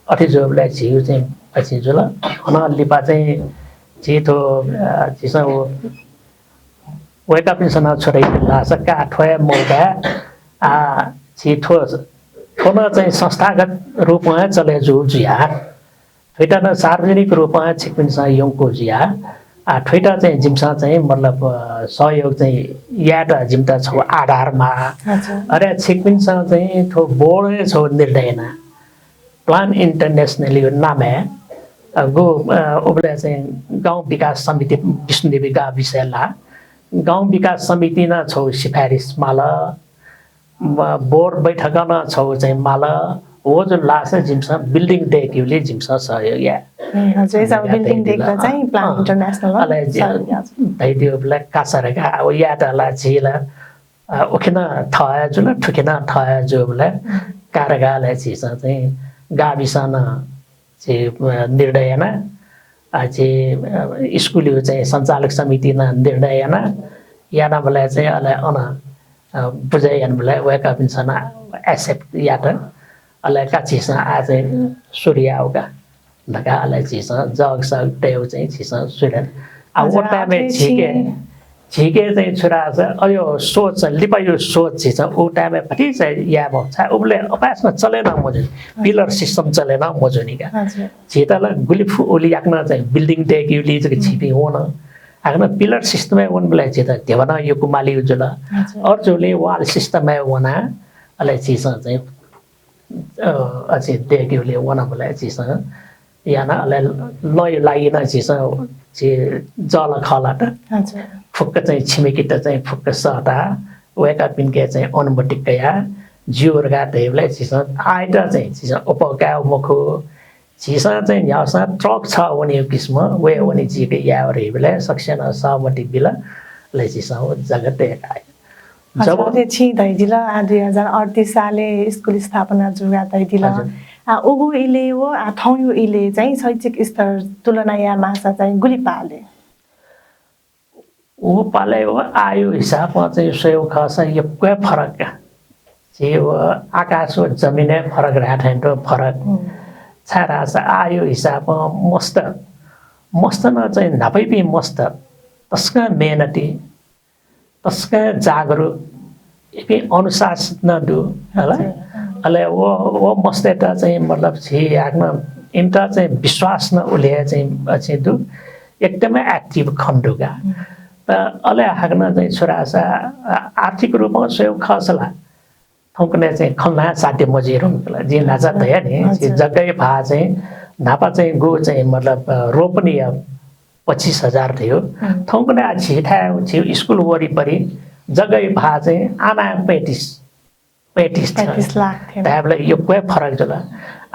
अथे जूबलय् झीगु चाहिँ अथे जुल। अन लिपा चाहिँ झी थ्व, अ, झीसं व वय्कःपिन्सं नं छु धाइ धाःसा का थ्व हे मौका, आ, झी थ्व, थ्व नं चाहिँ संस्थागत रूपं हे चले जू जुया। थुइत नं सार्वजनिक रूपं हे छिकपिन्सं यंकू जुया। आ, थुइत चाहिँ जिमिसं चाहिँ मतलब, अ, सहयोग चाहिँ यायेत जिमित छगू आधार माः। अरे छिकपिन्सं चाहिँ थ्व board-य् छगू निर्णय याना। Plan International-या नामय्, अ, गु, अ, उबलय् चाहिँ गाउँ विकास समिति विष्णुदेवी गाविसय् ला। गाउँ विकास समितिं नं छगू सिफारिस माल। म, board बैठकं नं छगू चाहिँ माल। व जू धाःसा जिमिसं building दय्केगुली जिमिसं सहयोग याये। ए, हजुर, य्, अब building दय्केत चाहिँ Plan International अले जि-, सहयोग याये। धयादिउबलय् का सर का, अब यायेत ला झी ला, अ, उखे नं थः हे जुल, थुखे नं थः हे जूबलय् का धकाः ला झीसं चाहिँ गाविसं नं झी, अ, निर्णय याना, अ, झी, अ, school-या चाहिँ सञ्चालक समितिं नं निर्णय याना, यानाबलय् चाहिँ अले अन, अ, बुझे यानाबलय् वय्कःपिन्सं नं accept यात। अले का झीसं आः चाहिँ सुरु याये का धकाः अले झीसं जग सग तयेगु चाहिँ झीसं सुरु यात। आ, व time-य् झीके झीके चाहिँ छु धाःसा अयो सोच, लिपाया सोच झीसं उ time-य् भतिचा याये मफु। छाय् उबलय् अपाय्सकं चले नं मजूनि, pillar system चले नं मजूनि का। झीत ला गुलि फु उलि याकनं चाहिँ building दय्केगुली जक झीपिं वन। हाकनं pillar system-य् वनेबलय् झीत ध्यबा नं यक्व मालीगु जुल। अय्जूगुलिं wall system-य् वना, अले झीसं चाहिँ अ, अझ दय्केगुली वनाबलय् झीसं याना, अले लँया लागि नं झीसं झी जःलाखः लात। फुक्क चाहिँ छिमेकीत चाहिँ फुक्क सःता, वय्कःपिन्के चाहिँ अनुमति कया, ज्यू धकाः धयाबलय् झीसं आःयात चाहिँ झीसं अप्वः काये मखु। झीसं चाहिँ न्ह्याःसां truck छः वनीगु किसिमं वये वनी झीके याये धयाबलय् सकसिनं सहमति बिल। अले झीसं व जग्गा तये का। जब अथे छिं धयादिल, आ, दुई हजार अड्तिस सालय् स्कुल स्थापना जूगु धयादिल। आ, उगु इलय् व, आ, थौंया इलय् चाहिँ शैक्षिक स्तर तुलना याये माःसा चाहिँ गुलि पालय्? उ पालय् व आःया हिसाबं चाहिँ स्वयेगु खःसा यक्व हे फरक का। झी व आकाश व जमिनय् फरक धाये थें तुं फरक। छाय् धाःसा आःया हिसाबं मस्त, मस्त नं चाहिँ न्हापायापिं मस्त तसकं मेहनती, तसकं जागरुक, इपिं अनुशासित नं दु, हला। अले व, व मस्तय्त चाहिँ मतलब झी हाकनं इमित चाहिँ विश्वास नं उलि हे चाहिँ, चाहिँ दु, एकदमै active खनेदु का। त अले हाकनं चाहिँ छु धाःसा, आ-, आर्थिक रूपं स्वयेगु खःसा ला थौंकन्हय् चाहिँ खँ ल्हाये साध्य मजुइ धुंकल। जिं न्हाचा धया नि, झी जग्गाया भाः चाहिँ न्हापा चाहिँ गु चाहिँ मतलब, अ, रोपनीया पच्चिस हजार धयो। थौंकन्हय् आ झीथाय्, झी स्कुल वरिपरि जग्गाया भाः चाहिँ आना पैंतिस, पैंतिस छ। पैंतिस लाख थें। धायेबलय् यक्व हे फरक जुल।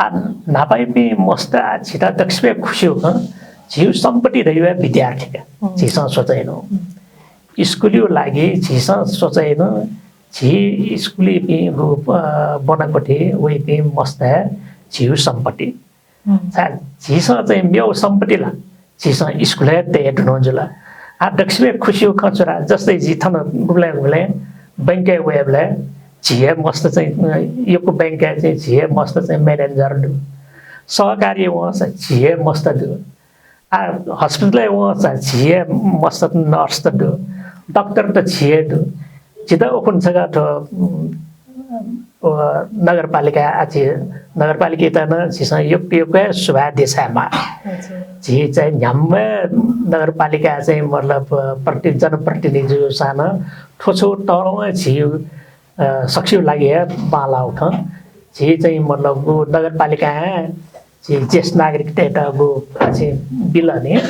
आ, न्हापायापिं मस्त आ झीत दक्वसिबय् खुसिया खँ, झीगु सम्पत्ति धइगु हे विद्यार्थी का। झीसं सोचे यानागु। स्कुलया लागि झीसं सोचे यानागु, झी स्कुलयापिं गु, अ, ब्वनाकोठी वइपिं मस्त हे झीगु सम्पत्ति। छाय् झीसं चाहिँ मेगु सम्पत्ति ला झीसं स्कुलय् तये धुन जुल। आ, दक्वसिबय् खुसिया खँ छु धाःसा, जस्तै जि थन गुबलें गुबलें बैंकय् वयेबलय् झी हे मस्त चाहिँ, अ, यक्व बैंकय् चाहिँ झी हे मस्त चाहिँ manager दु। सहकारी वंसा झी हे मस्त दु। आ, हस्पिटलय् वंसा झी हे मस्त nurse त दु, डाक्टर त झी हे दु। जितः उखुन्हु छकः थ्व, उम्, व नगरपालिका, आ, झी नगरपालिकायात नं झीसं यक्व यक्व हे सुभाय् देछायेमाः। झी चाहिँ न्ह्याम्ह नगरपालिका चाहिँ मतलब, अ, प्रति-, जनप्रतिनिधि जूसां नं थ्व छगू तःधंगु झी, अ, सकसिया लागि हे बांलाःगु खँ। झी चाहिँ मतलब व नगरपालिकां हे झी ज्येष्ठ नागरिकतय्त गु चाहिँ बिल नि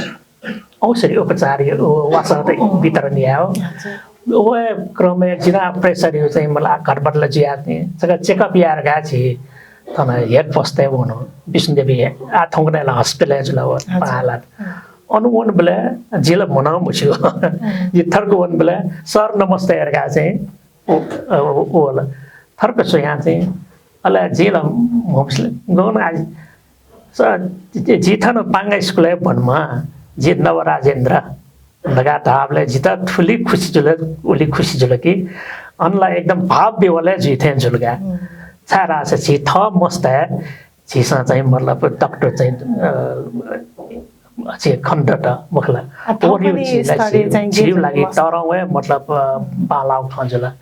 औषधि उपचार यो वासः त वितरण यायेगु। व क्रमय् जिं pressure यो चाहिँ मला घटबढ ला जुया चाहिँ छकः check up यायेगु का झी थन head post-य् वनेगु विष्णुदेवी आ थौंकन्हय् ला हस्पिटलय् जुल व पाहालात। अन वनेबलय् जिं ला म्हनं मस्यू। जिं थर्क वनेबलय् sir नमस्ते धकाः चाहिँ व, व, व ला थर्क स्वयां चाहिँ अले जिं ला म्हमस्यू गन आ स-, जि, जि थन पांगा स्कुलय् ब्वनेमा, जि नवराजेन्द्र धकाः धाःबलय् जितः थुलि खुसी जुल, उलि खुसी जुल कि अन ला एकदम भाव विह्वल हे जुइ थें जुल का। छाय् धाःसा झी थः मस्त हे झीसं चाहिँ मतलब डाक्टर चाहिँ, अ, झी खनेदत मखु ला। आ, थौंकन्हय् झी ला स्तरय् झी, चाहिँ झीगु लागि तःधंगु हे मतलब, अ, बांलाःगु खँ जुल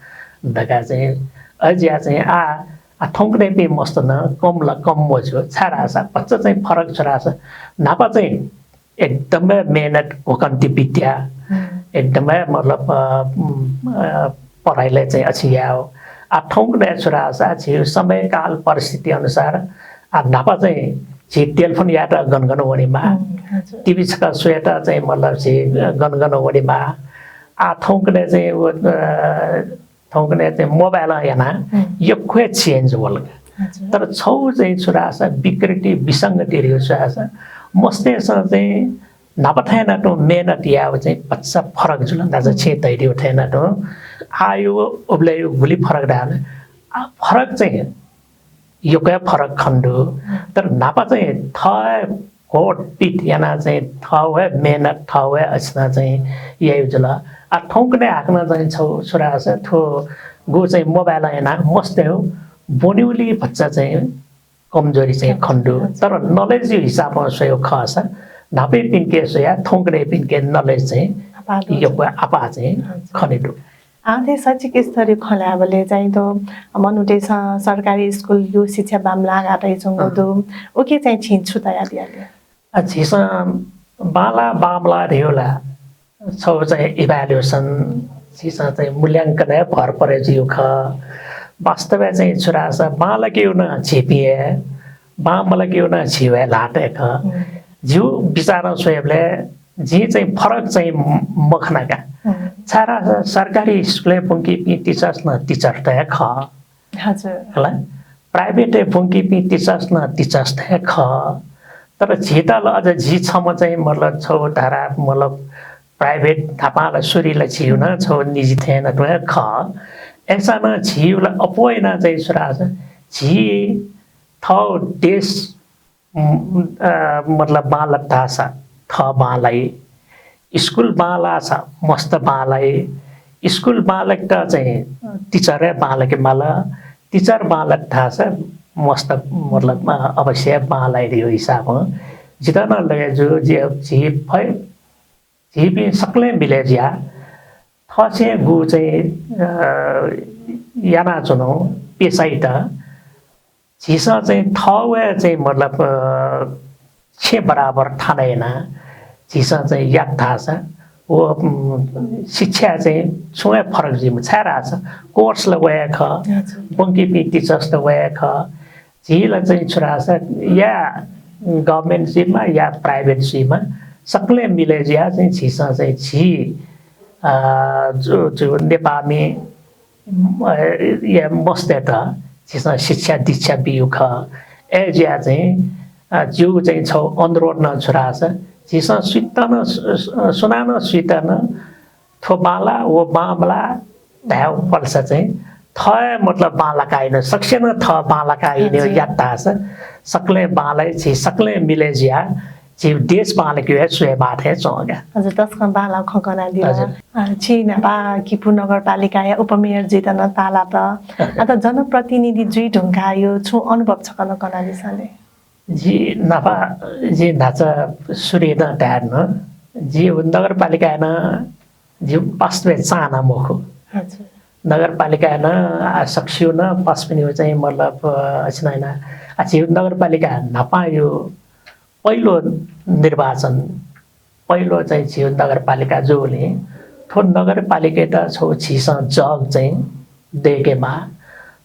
धकाः चाहिँ अय् जुया चाहिँ आ आ, थौंकन्हय्‌पिं मस्त नं कम ला कम मजू, छाय् धाःसा भचा चाहिँ फरक छु धाःसा न्हापा चाहिँ एकदमै मेहनत, घोकन्ति विद्या, एकदमै मतलब, अ, उम्, अ, पढाइलय् चाहिँ अछि यायेगु। आ, थौंकन्हय् छु धाःसा झी समय काल परिस्थिति अनुसार, आ, न्हापा चाहिँ झी telephone यायेत गन गन वनेमाः। TV छकः स्वयेत चाहिँ मतलब झी गन गन वनेमाः। आ, थौंकन्हय् चाहिँ व, अ, थौंकन्हय् चाहिँ mobile यानाः यक्व हे change वल का। तर छगू चाहिँ छु धाःसा विकृति, विसंगति धइगु छु धाःसा मस्तय्‌सं चाहिँ न्हापा थें यानातुं मेहनत यायेगु चाहिँ भचा फरक जुल। दाजुं छिं धयादीगु थें यानातुं आःया उबलय्‌या गुलि फरक धाःसा आ फरक चाहिँ यक्व हे फरक खनेदु। तर न्हापा चाहिँ थः हे घोटपिट यानाः चाहिँ थः हे मेहनत, थः हे असिनाः चाहिँ याइगु जुल। आ, थौंकन्हय् हाकनं चाहिँ छगू छु धाःसा थ्व गु चाहिँ mobile यानाः मस्तय्‌गु ब्वनेगुली भचा चाहिँ कमजोरी चाहिँ खनेदु। तर knowledge-या हिसाबं स्वयेगु खःसा न्हापायापिन्के स्वयाः थौंकन्हय्‌पिन्के knowledge चाहिँ यक्व आपाः चाहिँ खनेदु। आ, थें शैक्षिक स्तरया खँ ल्हायेबलय् चाहिँ थ्व मनूतय्‌सं सरकारी स्कुलया शिक्षा बांमलाः धयाच्वंगु दु। उकी चाहिँ छिं छु धयादिया ले? आ, झीसं बांलाः बांमलाः धयागु ला छगू चाहिँ evaluation, झीसं चाहिँ मूल्यांकनय् भर परे जुइगु खः। वास्तवय् चाहिँ छु धाःसा बांलाकेगु नं झीपिं हे, बांमलाकेगु नं झीगु हे ल्हातय् खः। जिगु विचारं स्वयेबलय् जिं चाहिँ फरक चाहिँ म-, मखना का। छाय् धाःसा सरकारी स्कुलय् ब्वंकीपिं teachers नं teachers त हे खः। हजुर। हला? Private-य् ब्वंकीपिं teachers नं teachers त हे खः। तर झीत ला अझ जि छम्ह चाहिँ मतलब छगू धारा मतलब private न्हापां ला सुरु ला झीगु नं छगू निजी थें यानातुं हे खः। अय्‌सां नं झीगु ला अप्वः यानाः चाहिँ छु धाःसा झी थःगु देश उम्, अ, मतलब बांलात धाःसा थः बांलाइ, स्कुल बांलाःसा मस्त बांलाइ, स्कुल बांलाकेत चाहिँ teacher हे बांलाके माल, teacher बांलात धाःसा मस्त, मतलब, अ, अवश्य बांलाइ धइगु हिसाबं जितः नं लगे जू। जि, झी फै, झीपिं सकलें मिले जुयाः थःछेँ गु चाहिँ, अ, यानाच्वनागु पेसाइत झीसं चाहिँ थःगु हे चाहिँ, मतलब, अ, छेँ बराबर थाना यानाः झीसं चाहिँ यात धाःसा व, उम्, शिक्षा चाहिँ छुं हे फरक जुइमा, छाय् धाःसा course ला वया खः, हजुर। बंकीपिं teachers त वया खः। झी ला चाहिँ छु धाःसा या government जुइमा या private जुइमा, सकलें मिले जुयाः चाहिँ झीसं चाहिँ झी, अ, जु, जु नेपाःमि, अ, या मस्तय्त झीसं शिक्षा दीक्षा बियु खः। अय् जुयाः चाहिँ, अ, जिगु चाहिँ छगू अनुरोध नं छु धाःसा, झीसं सुइत नं, सु-, सु-, सुनानं सुइत नं थ्व बांला, व बांमला धायेगु पलेसा चाहिँ थः हे, मतलब, बांलाकाः इने, सकसिनं थः बांलाकाः इने हजुर। यात धाःसा सकलें बांलाइ, झी सकलें मिले जुयाः झी देश बांलाकेगु हे स्वये माः थें च्वं का। हजुर, तसकं बांलाःगु खँ कनादिल। हजुर। अ, छिं न्हापा किपू नगरपालिकाया उपमेयर जुइत नं ताःलात। अथे जनप्रतिनिधि जुइ धुंकाःगु छुं अनुभव छकः नं कनादिसँ ले। जि न्हापा, जि न्हाचा सुरुइ नं धाये धुन, जि व नगरपालिकाय् नं जि पासापिं चाःना मखु। हजुर। नगरपालिकाय् नं, आ, सकसिगु नं पासापिनिगु चाहिँ, मतलब, अ, असिनं याना, आ, झीगु नगरपालिका न्हापांगु पहिलो निर्वाचन, पहिलो चाहिँ झीगु नगरपालिका जूगुलिं थ्व नगरपालिकायात छगू झीसं जग चाहिँ दय्केमाः।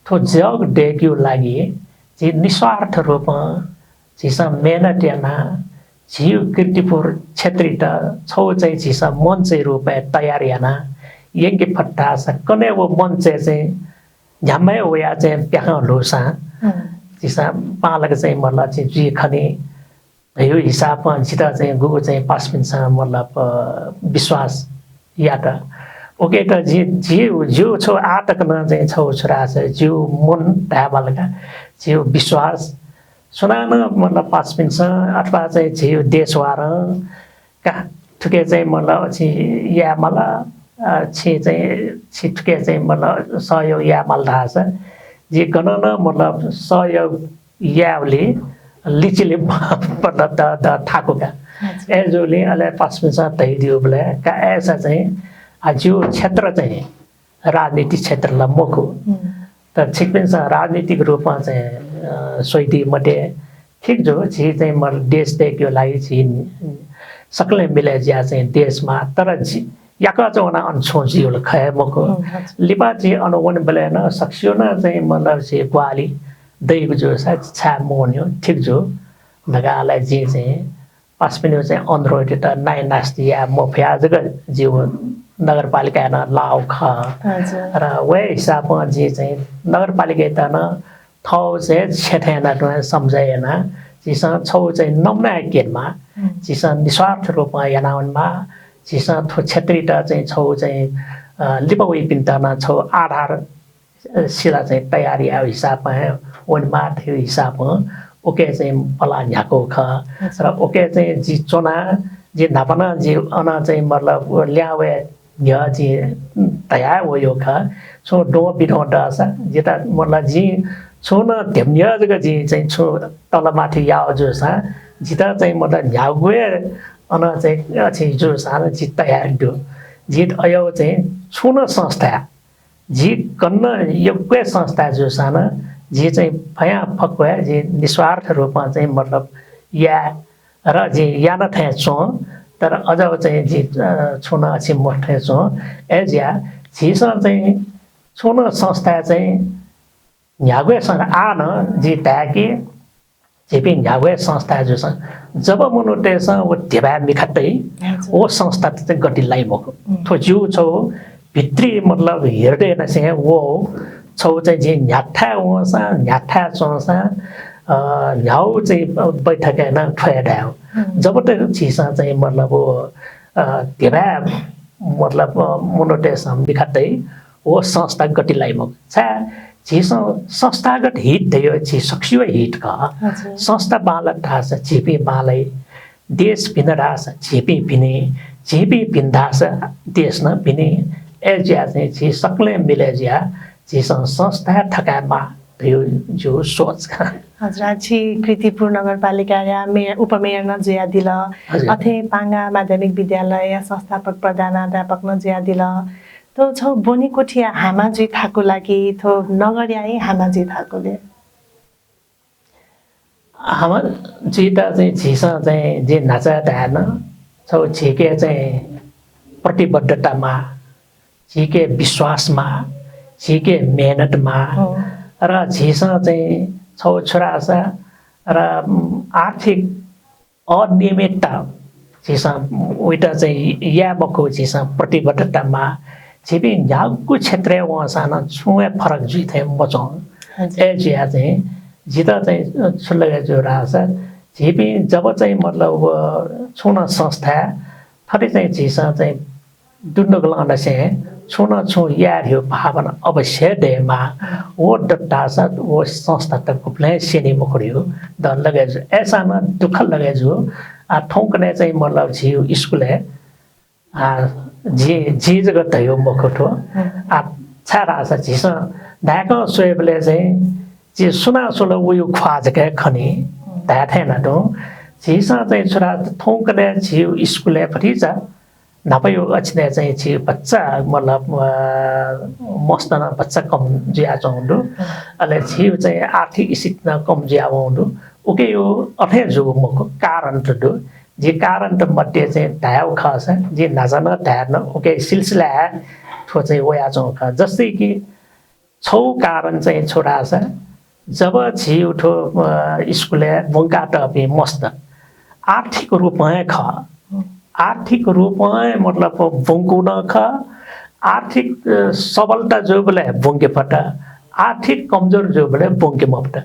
थ्व जग दय्केगु लागि झी निस्वार्थ रूपं झीसं मेहनत यानाः झीगु कीर्तिपुर क्षेत्रयात छगू चाहिँ झीसं मञ्चया रूपय् तयार यानाः यंके फत धाःसा कन्हय् व मञ्चय् चाहिँ न्ह्याम्हय् वयाः चाहिँ प्याखं ल्हूसां हम्म। झीसं बांलाक चाहिँ, मतलब, चाहिँ जुइ खनी धइगु हिसाबं जितः चाहिँ गुगु चाहिँ पासापिन्सं, मतलब, अ, विश्वास यात। उकियात जि, जि, जिगु छगू आः तक नं चाहिँ छगू छु धाःसा जिगु मन धायेमाल का, जिगु विश्वास सुनानं, मतलब, पासापिन्सं अथवा चाहिँ झीगु देशवारं का थुके चाहिँ, मतलब, छि यायेमाल, अ, छि चाहिँ, छि थुके चाहिँ, मतलब, सहयोग यायेमाल धाःसा जि गनं नं, मतलब, सहयोग यायेबलय् लिचिले मतलब द, द थाकु का। हजुर। अय्जूगुलिं अले पासापिन्सं धयादीगुबलय् का अय्सा चाहिँ, आ, जिगु क्षेत्र चाहिँ राजनीतिक क्षेत्र ला मखु। हम्म। तर छिकपिन्सं राजनीतिक रूपं चाहिँ, अ, स्वयादी मते, ठीक जू, झी चाहिँ, मतलब, देश दय्केगु लागि झी सकलें मिले जुयाः चाहिँ देश माः, तर झी याकःचा वनाः अन छुं जुइगु ला खः हे मखु। हम्म, हजुर। लिपा झी अन वनेबलय् नं सकसिनं चाहिँ, मतलब, झी ग्वाहालि दइगु जूसा छाय् मवनेगु, ठीक जू धकाः ला जिं चाहिँ पासापिनिगु चाहिँ अनुरोधयात नायनास्ति याये मफयाः जक जिगु नगरपालिकाय् नं लाःगु खः। हजुर। र व हे हिसाबं जिं चाहिँ नगरपालिकायात नं थःगु चाहिँ छेँ थें यानाः तुं सम्झे यानाः झीसं छगू चाहिँ नमुना हे क्यनेमाः। हम्म। झीसं निस्वार्थ रूपं याना वनेमाः। झीसं थ्व क्षेत्रयात चाहिँ छगू चाहिँ, अ, लिपा वइपिन्त नं छगू आधार शिला चाहिँ तयार यायेगु हिसाबं हे वनेमाः धइगु हिसाबं उके चाहिँ पलाः न्ह्याकूगु खः। अच्छा। र उके चाहिँ जि च्वना, जि न्हापा नं जि अन चाहिँ मतलब ल्याहां वये न्ह्यः जि धया वयागु खः। छुं द्वं बिद्वं दःसा जितः मतलब जि छुं नं धेबा न्ह्यः जक जि चाहिँ छुं तलमाथि याःगु जूसां जितः चाहिँ मतलब न्ह्यागु हे अन चाहिँ अथे जूसां जि तयार दु। जि अय् चाहिँ छुं नं संस्था जि गन यक्व हे संस्था जूसां नं जि चाहिँ फयां फक्व हे जि निस्वार्थ रूपं चाहिँ मतलब याये र जि याना थें च्वं, तर अझ चाहिँ जि, अ, छुं नं अछि मखु थें च्वं। अय्जुयाः झीसं चाहिँ छुं नं संस्था चाहिँ न्ह्यागु हे संस्था आः नं जि धाये कि झीपिं न्ह्यागु हे संस्था जूसां, जब मनूतय्सं व धिबाय् मिखा तइ, हजुर। व संस्था त चाहिँ गति लाइ मखु। उम्। थ्व जिगु छगू भित्री मतलब हृदयंनिसें व छगू चाहिँ जिं न्ह्याथाय् वंसां, न्ह्याथाय् च्वंसां, अ, न्ह्यागु चाहिँ बैठकय् नं थ्व हे धायेगु। उम्। जब तक झीसं चाहिँ मतलब व, अ, धिबाय् मतलब, अ, मनूतय्सं मिखा तइ, व संस्था गति लाइ मखु। छाय् झीसं संस्थागत हित धइगु झी सकसिगु हित खः। हजुर। संस्था बांलात धाःसा झीपिं बांलाइ, देश भिन धाःसा झीपिं भिने, झीपिं भिन धाःसा देश नं भिने। अय्जुयाः चाहिँ झी सकलें मिले जुयाः झीसं संस्था थकायेमाः। धयो जिगु सोच। हजुर, आ, छि कीर्तिपुर नगरपालिकाया मेयर, उपमेयर नं जुयादिल। हजुर। अथे पांगा माध्यमिक विद्यालयया संस्थापक प्रधानाध्यापक नं जुयादिल। थ्व छौ ब्वनेकुथिया हामा जुइ थाकुला कि थ्व नगरया हे हामा जुइ थाकुले? हामा जुइत चाहिँ झीसं चाहिँ जिं न्हाचा धायेन, छौ झीके चाहिँ प्रतिबद्धता माः, झीके विश्वास माः, झीके मेहनत माः। हो। र झीसं चाहिँ छौ छु धाःसा र, उम्, आर्थिक अनियमितता झीसं उइत चाहिँ याये मखु, झीसं प्रतिबद्धता माः। झीपिं न्ह्यागु क्षेत्रय् वंसां नं छुं हे फरक जुइ थें मच्वं। हजुर। अय् जुया चाहिँ झीत चाहिँ छु लगे जू धाःसा, झीपिं जब चाहिँ मतलब व छुं नं संस्थाय् थथे चाहिँ झीसं चाहिँ दुनुगलंनिसें छुं न छुं याये धइगु भावना अवश्य दयेमाः। व दत धाःसा व संस्था त गुबलें स्यनी मखु धइगु द लगे जू। अय्सां नं दुःख लगे जू। आ, थौंकन्हय् चाहिँ मतलब झीगु स्कुलय्, आ, जि, जि जक धइगु मखु थ्व। आ, छाय् धाःसा झीसं धाय्कं स्वयेबलय् चाहिँ झी सुनां स्वल वइगु ख्वाः जक हे खनी। धाये थें याना तुं झीसं चाहिँ छु धाःसा थौंकन्हय् झीगु स्कुलय् भतिचा न्हापाया अछिनय् चाहिँ झी भचा मतलब, अ, मस्त नं भचा कम जुयाच्वंगु दु। अले झीगु चाहिँ आर्थिक स्थिति नं कम जुयावंगु दु। उकिया अथे जूगु मखु, कारण त दु। जि कारण त मध्ये चाहिँ धायेगु खःसा, जि न्हाचा नं धायेन, उकिया सिलसिलाय् थ्व चाहिँ वयाच्वंगु खः। जस्तै कि छौ कारण चाहिँ छु धाःसा, जब झीगु थ्व, अ, स्कुलय् ब्वंकातःपिं मस्त आर्थिक रूपं हे खः, आर्थिक रूपं हे मतलब ब्वंकू नं खः, आर्थिक, अ, सबलता जूबलय् ब्वंके फत, आर्थिक कमजोर जूबलय् ब्वंके मफुत।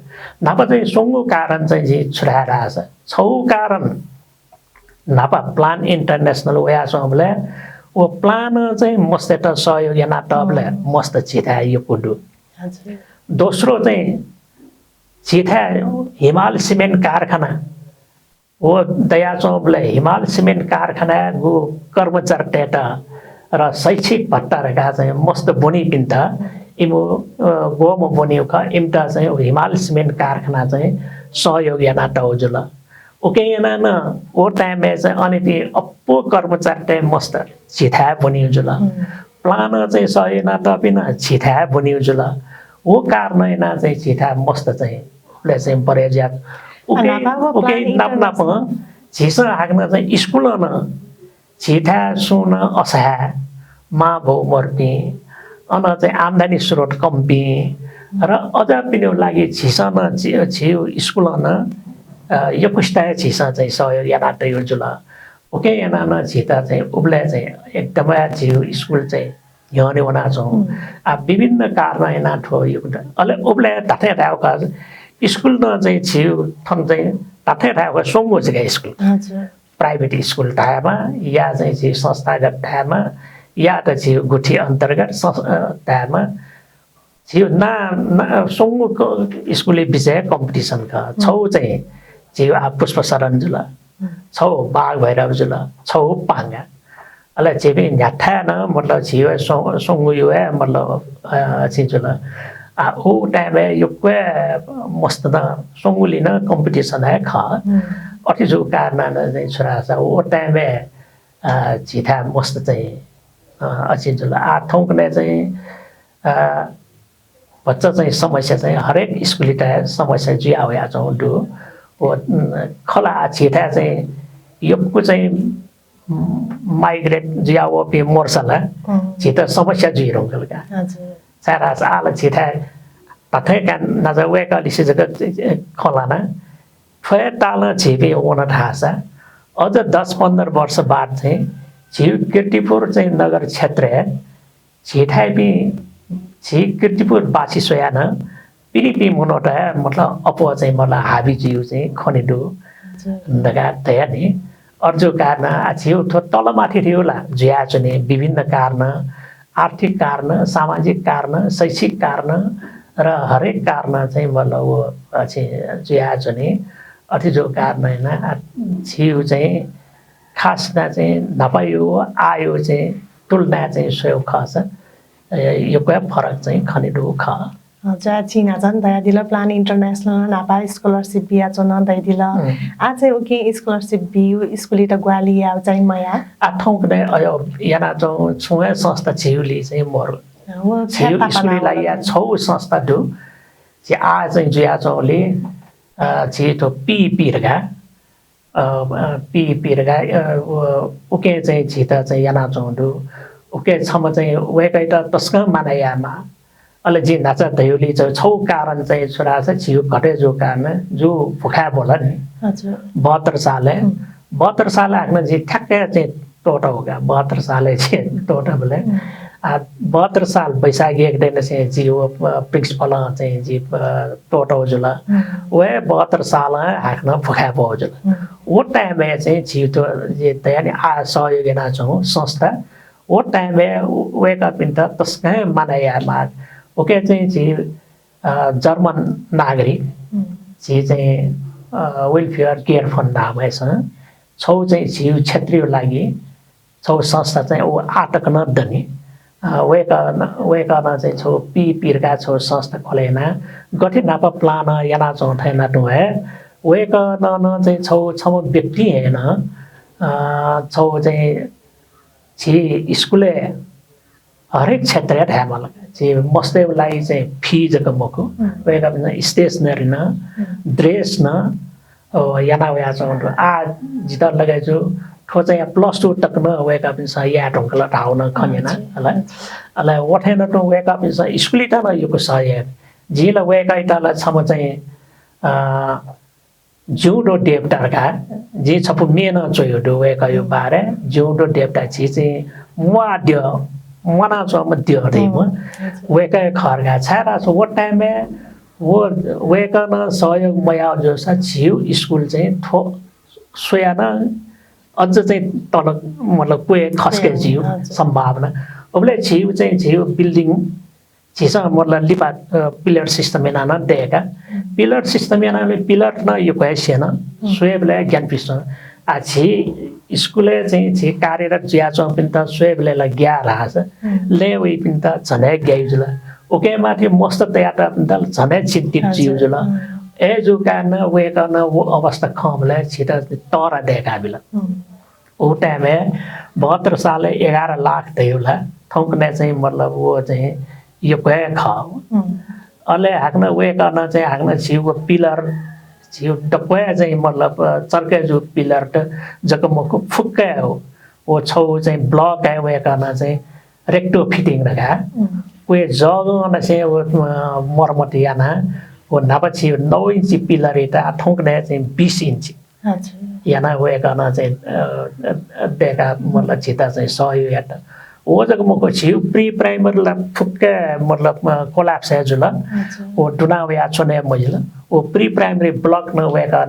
न्हापा चाहिँ स्वंगू कारण चाहिँ जिं छु धाये धाःसा, छौ कारण न्हापा Plan International वयाच्वंबलय् व Plan चाहिँ मस्तय्त सहयोग यानातःबलय् मस्त झीथाय् यक्व दु। हजुर। दोस्रो चाहिँ झीथाय् हिमाल सिमेन्ट कारखाना व दयाच्वंबलय् हिमाल सिमेन्ट कारखानाय् गु कर्मचारीतय्त र शैक्षिक भत्ता धकाः चाहिँ मस्त ब्वनीपिन्त इमु, अ, ग्वम्ह ब्वनीगु खः, इमित चाहिँ हिमाल सिमेन्ट कारखाना चाहिँ सहयोग यानातःगु जुल। उकिं यानाः नं व time-य् चाहिँ अन इपिं अप्वः कर्मचारीतय् मस्त झीथाय् ब्वनीगु जुल। हम्म। Plan-ं चाहिँ सहयोग यानातःपिं नं झीथाय् ब्वनीगु जुल। व कारणं यानाः चाहिँ झीथाय् मस्त चाहिँ उबलय् चाहिँ बढे जुया। उकिं, अ, नापं व उकिं Plan नाप नापं International। झीसं हाकनं चाहिँ स्कुलं नं झीथाय् सुं नं असहाय, मांबौ मरुपिं, अन चाहिँ आम्दानी स्रोत कमपिं, र अज्याःपिनिगु लागि झीसं नं झी, झीगु स्कुलं नं, अ, यक्वसित हे झीसं चाहिँ सहयोग यानातयागु जुल। उकिं यानाः नं झीत चाहिँ उबलय् चाहिँ एकदमै झीगु स्कुल चाहिँ न्ह्यःने वनाच्वं। हम्म। आ, विभिन्न कारणं यानाः थ्व यक्व, अले उबलय् धात्थें धायेगु खः, स्कुल नं चाहिँ झीगु थन चाहिँ धात्थें धायेगु खः स्वंगू जक स्कुल। हजुर। Private स्कुल धायेमा, या चाहिँ झी संस्थागत धायेमा, या त झी गुथि अन्तर्गत सं-, अ, धायेमा, झी ना, ना, स्वंगू क-, स्कुलया बिचय् competition खः। हम्म। छौ चाहिँ झी आ पुष्पशरण जुल, हम्म। छौ बाघभैरव जुल, छौ पांगा। अले झीपिं न्ह्याथाय् नं, मतलब, झी हे स्वं-, स्वंगू हे, मतलब, अ, अथे जुल। आ, उ time-य् यक्व हे मस्त नं स्वंगुलिं नं competition हे खः। हम्म। अथे जूगु कारणं नं चाहिँ छु धाःसा उ time-य्, अ, झीथाय् मस्त चाहिँ, अ, अथे जुल। आ, थौंकन्हय् चाहिँ, अ, भचा चाहिँ समस्या चाहिँ हरेक स्कुलयात समस्या जुया वयाच्वंगु दु। व, उम्, खला आ झीथाय् चाहिँ यक्व चाहिँ, उम्, migrate जुया वःपिं मरुसा ला, हम्म। झीत समस्या जुइ धुंकल का। हजुर। छाय् धाःसा आः ला झीथाय् धात्थें का न्हाचा वय्कःलिसे जक खँ ल्हाना। थ्व हे तालं झीपिं वन धाःसा अझ दस पन्ध्र वर्ष बाद चाहिँ झीगु कीर्तिपुर चाहिँ नगर क्षेत्रय् झीथाय्‌पिं, झी कीर्तिपुरवासी स्वयाः नं पिनिपिं मनूत हे, मतलब, अप्वः चाहिँ, मतलब, हाबी जुइगु चाहिँ खने दु हजुर। धकाः धया नि। अथे जूगु कारणं आ झीगु थ्व तलमाथि थें ला जुयाच्वनी, विभिन्न कारणं, आर्थिक कारणं, सामाजिक कारणं, शैक्षिक कारणं र हरेक कारणं चाहिँ, मतलब, व, अ, चाहिँ जुयाच्वनी। अथे जूगु कारणं यानाः आ झीगु चाहिँ खास यानाः चाहिँ न्हापाया आःया चाहिँ तुलनाय् चाहिँ स्वयेगु खःसा, अ, यक्व हे फरक चाहिँ खने दु खः। अ, ज्या चिनाचन धयादिल, Plan International नं न्हापा scholarship बियाच्वन धयादिल। हम्म। आः चाहिँ उकिं scholarship बियु, स्कुलयात ग्वाहालि यायु चाहिँ मयाः। आः थौंकन्हय् अय् यानाच्वंगु छुं हे संस्था झीगुली चाहिँ मरु। अ, व झीगु छाय् तापाना स्कुलया लागि वल? छौ संस्था दु। झी आः चाहिँ जुयाच्वंगुली, अ, झी थ्व पीईपी धकाः अ, अ, पीईपी धकाः, अ, व, उके चाहिँ झीत चाहिँ यानाच्वंगु दु। उके छम्ह चाहिँ वय्कःयात तसकं मानय् यायेमाः। अले जिं न्हाचा धयागुली चाहिँ छौ कारण चाहिँ छु धाःसा झीगु घटे जूगु कारण जु भुखाय् ब्वल नि। हजुर। बहत्तर सालय्, हम्म। बहत्तर सालय् हाकनं जिं ठ्याक्कै चाहिँ त्वःतागु का, बहत्तर सालय् जिं त्वःताबलय्। हम्म। आ, बहत्तर साल वैशाख एक गते निसें जि व, अ, principal चाहिँ जि, अ, त्वःतागु जुल। हम्म। व हे बहत्तर सालं हाकनं भुखाय् ब्वःगु जुल। हम्म। व time-य् चाहिँ झी थ्व जि धया नि आः सहयोग यानाच्वंगु संस्था, व time-य् वय्कःपिन्त तसकं मानय् यायेमाः। उके चाहिँ झी, अ, जर्मन नागरिक, हम्म। झी चाहिँ, अ, Welfare Care Fund धाःम्हय्‌सं छौ चाहिँ झीगु क्षेत्रया लागि छौ संस्था चाहिँ व आः तक नं दनि। अ, वय्कलं, वय्कलं चाहिँ छौ पीईपी धकाः छौ संस्था खोले यानाः गथे न्हापा plan यानाच्वं थें नातुं हे वय्कलं नं चाहिँ छौ छम्ह व्यक्ति हे नं, अ, छौ चाहिँ झी स्कुलय् हरेक क्षेत्रय् धायेमाल। झी मस्तय् लागि चाहिँ fee जक मखु, हम्म। वय्कःपिन्सं stationery नं, हम्म। Dress नं, अ, याना वयाच्वंगु दु। आः जितः लगे जु, थ्व चाहिँ plus two तक नं वय्कःपिन्सं याये धुंकल धाःगु नं खँ न्यना। हजुर। अले, अले वथें नं तुं वय्कःपिन्सं स्कुलयात नं यक्व सहयोग। जिं ला वय्कःयात ला छम्ह चाहिँ, अ, जिउँदो देवता धकाः जिं छपु म्ये नं च्वयागु दु वय्कःया बारे। जिउँदो देवता झी चाहिँ म्वाः द्यः, म्वानाच्वंम्ह द्यः दइम्ह, हम्म, हजुर। वय्कः खः धकाः। छाय्धाःसा व time-य् व, वय्कलं सहयोग मयाः जूसा झीगु स्कुल चाहिँ थ्व स्वयाः नं अझ चाहिँ तल, मतलब, क्वय् खसके हजुर, जुइगु हजुर। सम्भावना। उबलय् झीगु चाहिँ झीगु building झीसं, मतलब, लिपा, अ, pillar system यानाः नं दय्का। हम्म। Pillar system यानाः pillar नं यक्व हे स्यन। हम्म। स्वयेबलय् ग्यानापुसे च्वं। आः झी स्कुलय् चाहिँ झी कार्यरत जुयाच्वंपिन्त स्वयेबलय् ला ग्याये धाःसा, हम्म। लँय् वइपिन्त झन हे ग्याइ जुल। उके माथि मस्त तयातःपिन्त ला झन हे चिन्तित हजुर। जुइ जुल। हम्म। अय्जूगु कारणं वय्कलं व अवस्था खंबलय् झीत तःधं दय्काबिल। हम्म। व time-य् बहत्तर सालय् एघार लाख धयागु ला थौंकन्हय् चाहिँ, मतलब, व चाहिँ यक्व हे खः। हम्म। अले हाकनं वय्कलं चाहिँ हाकनं झीगु pillar, झीगु दक्व हे चाहिँ, मतलब, चर्के जूगु pillar त जक मखु, फुक्क हे हो। व छौ चाहिँ block हे वय्कलं चाहिँ retrofitting धकाः, हम्म। क्वय् जःगंनिसें व, अ, मर्मत यानाः व न्हापा झी नौ इन्ची pillar-यात आः थौंकन्हय् चाहिँ बीस इन्ची अच्छा। यानाः वय्कलं चाहिँ, अ, अ, दय्काः, मतलब, झीत चाहिँ सहयोग यात। व जक मखु, झीगु pre primary ला फुक्क, मतलब, अ, collapse हे जुल। अच्छा। व दुना वयाच्वने मजिल। व pre primary block नं वय्कः,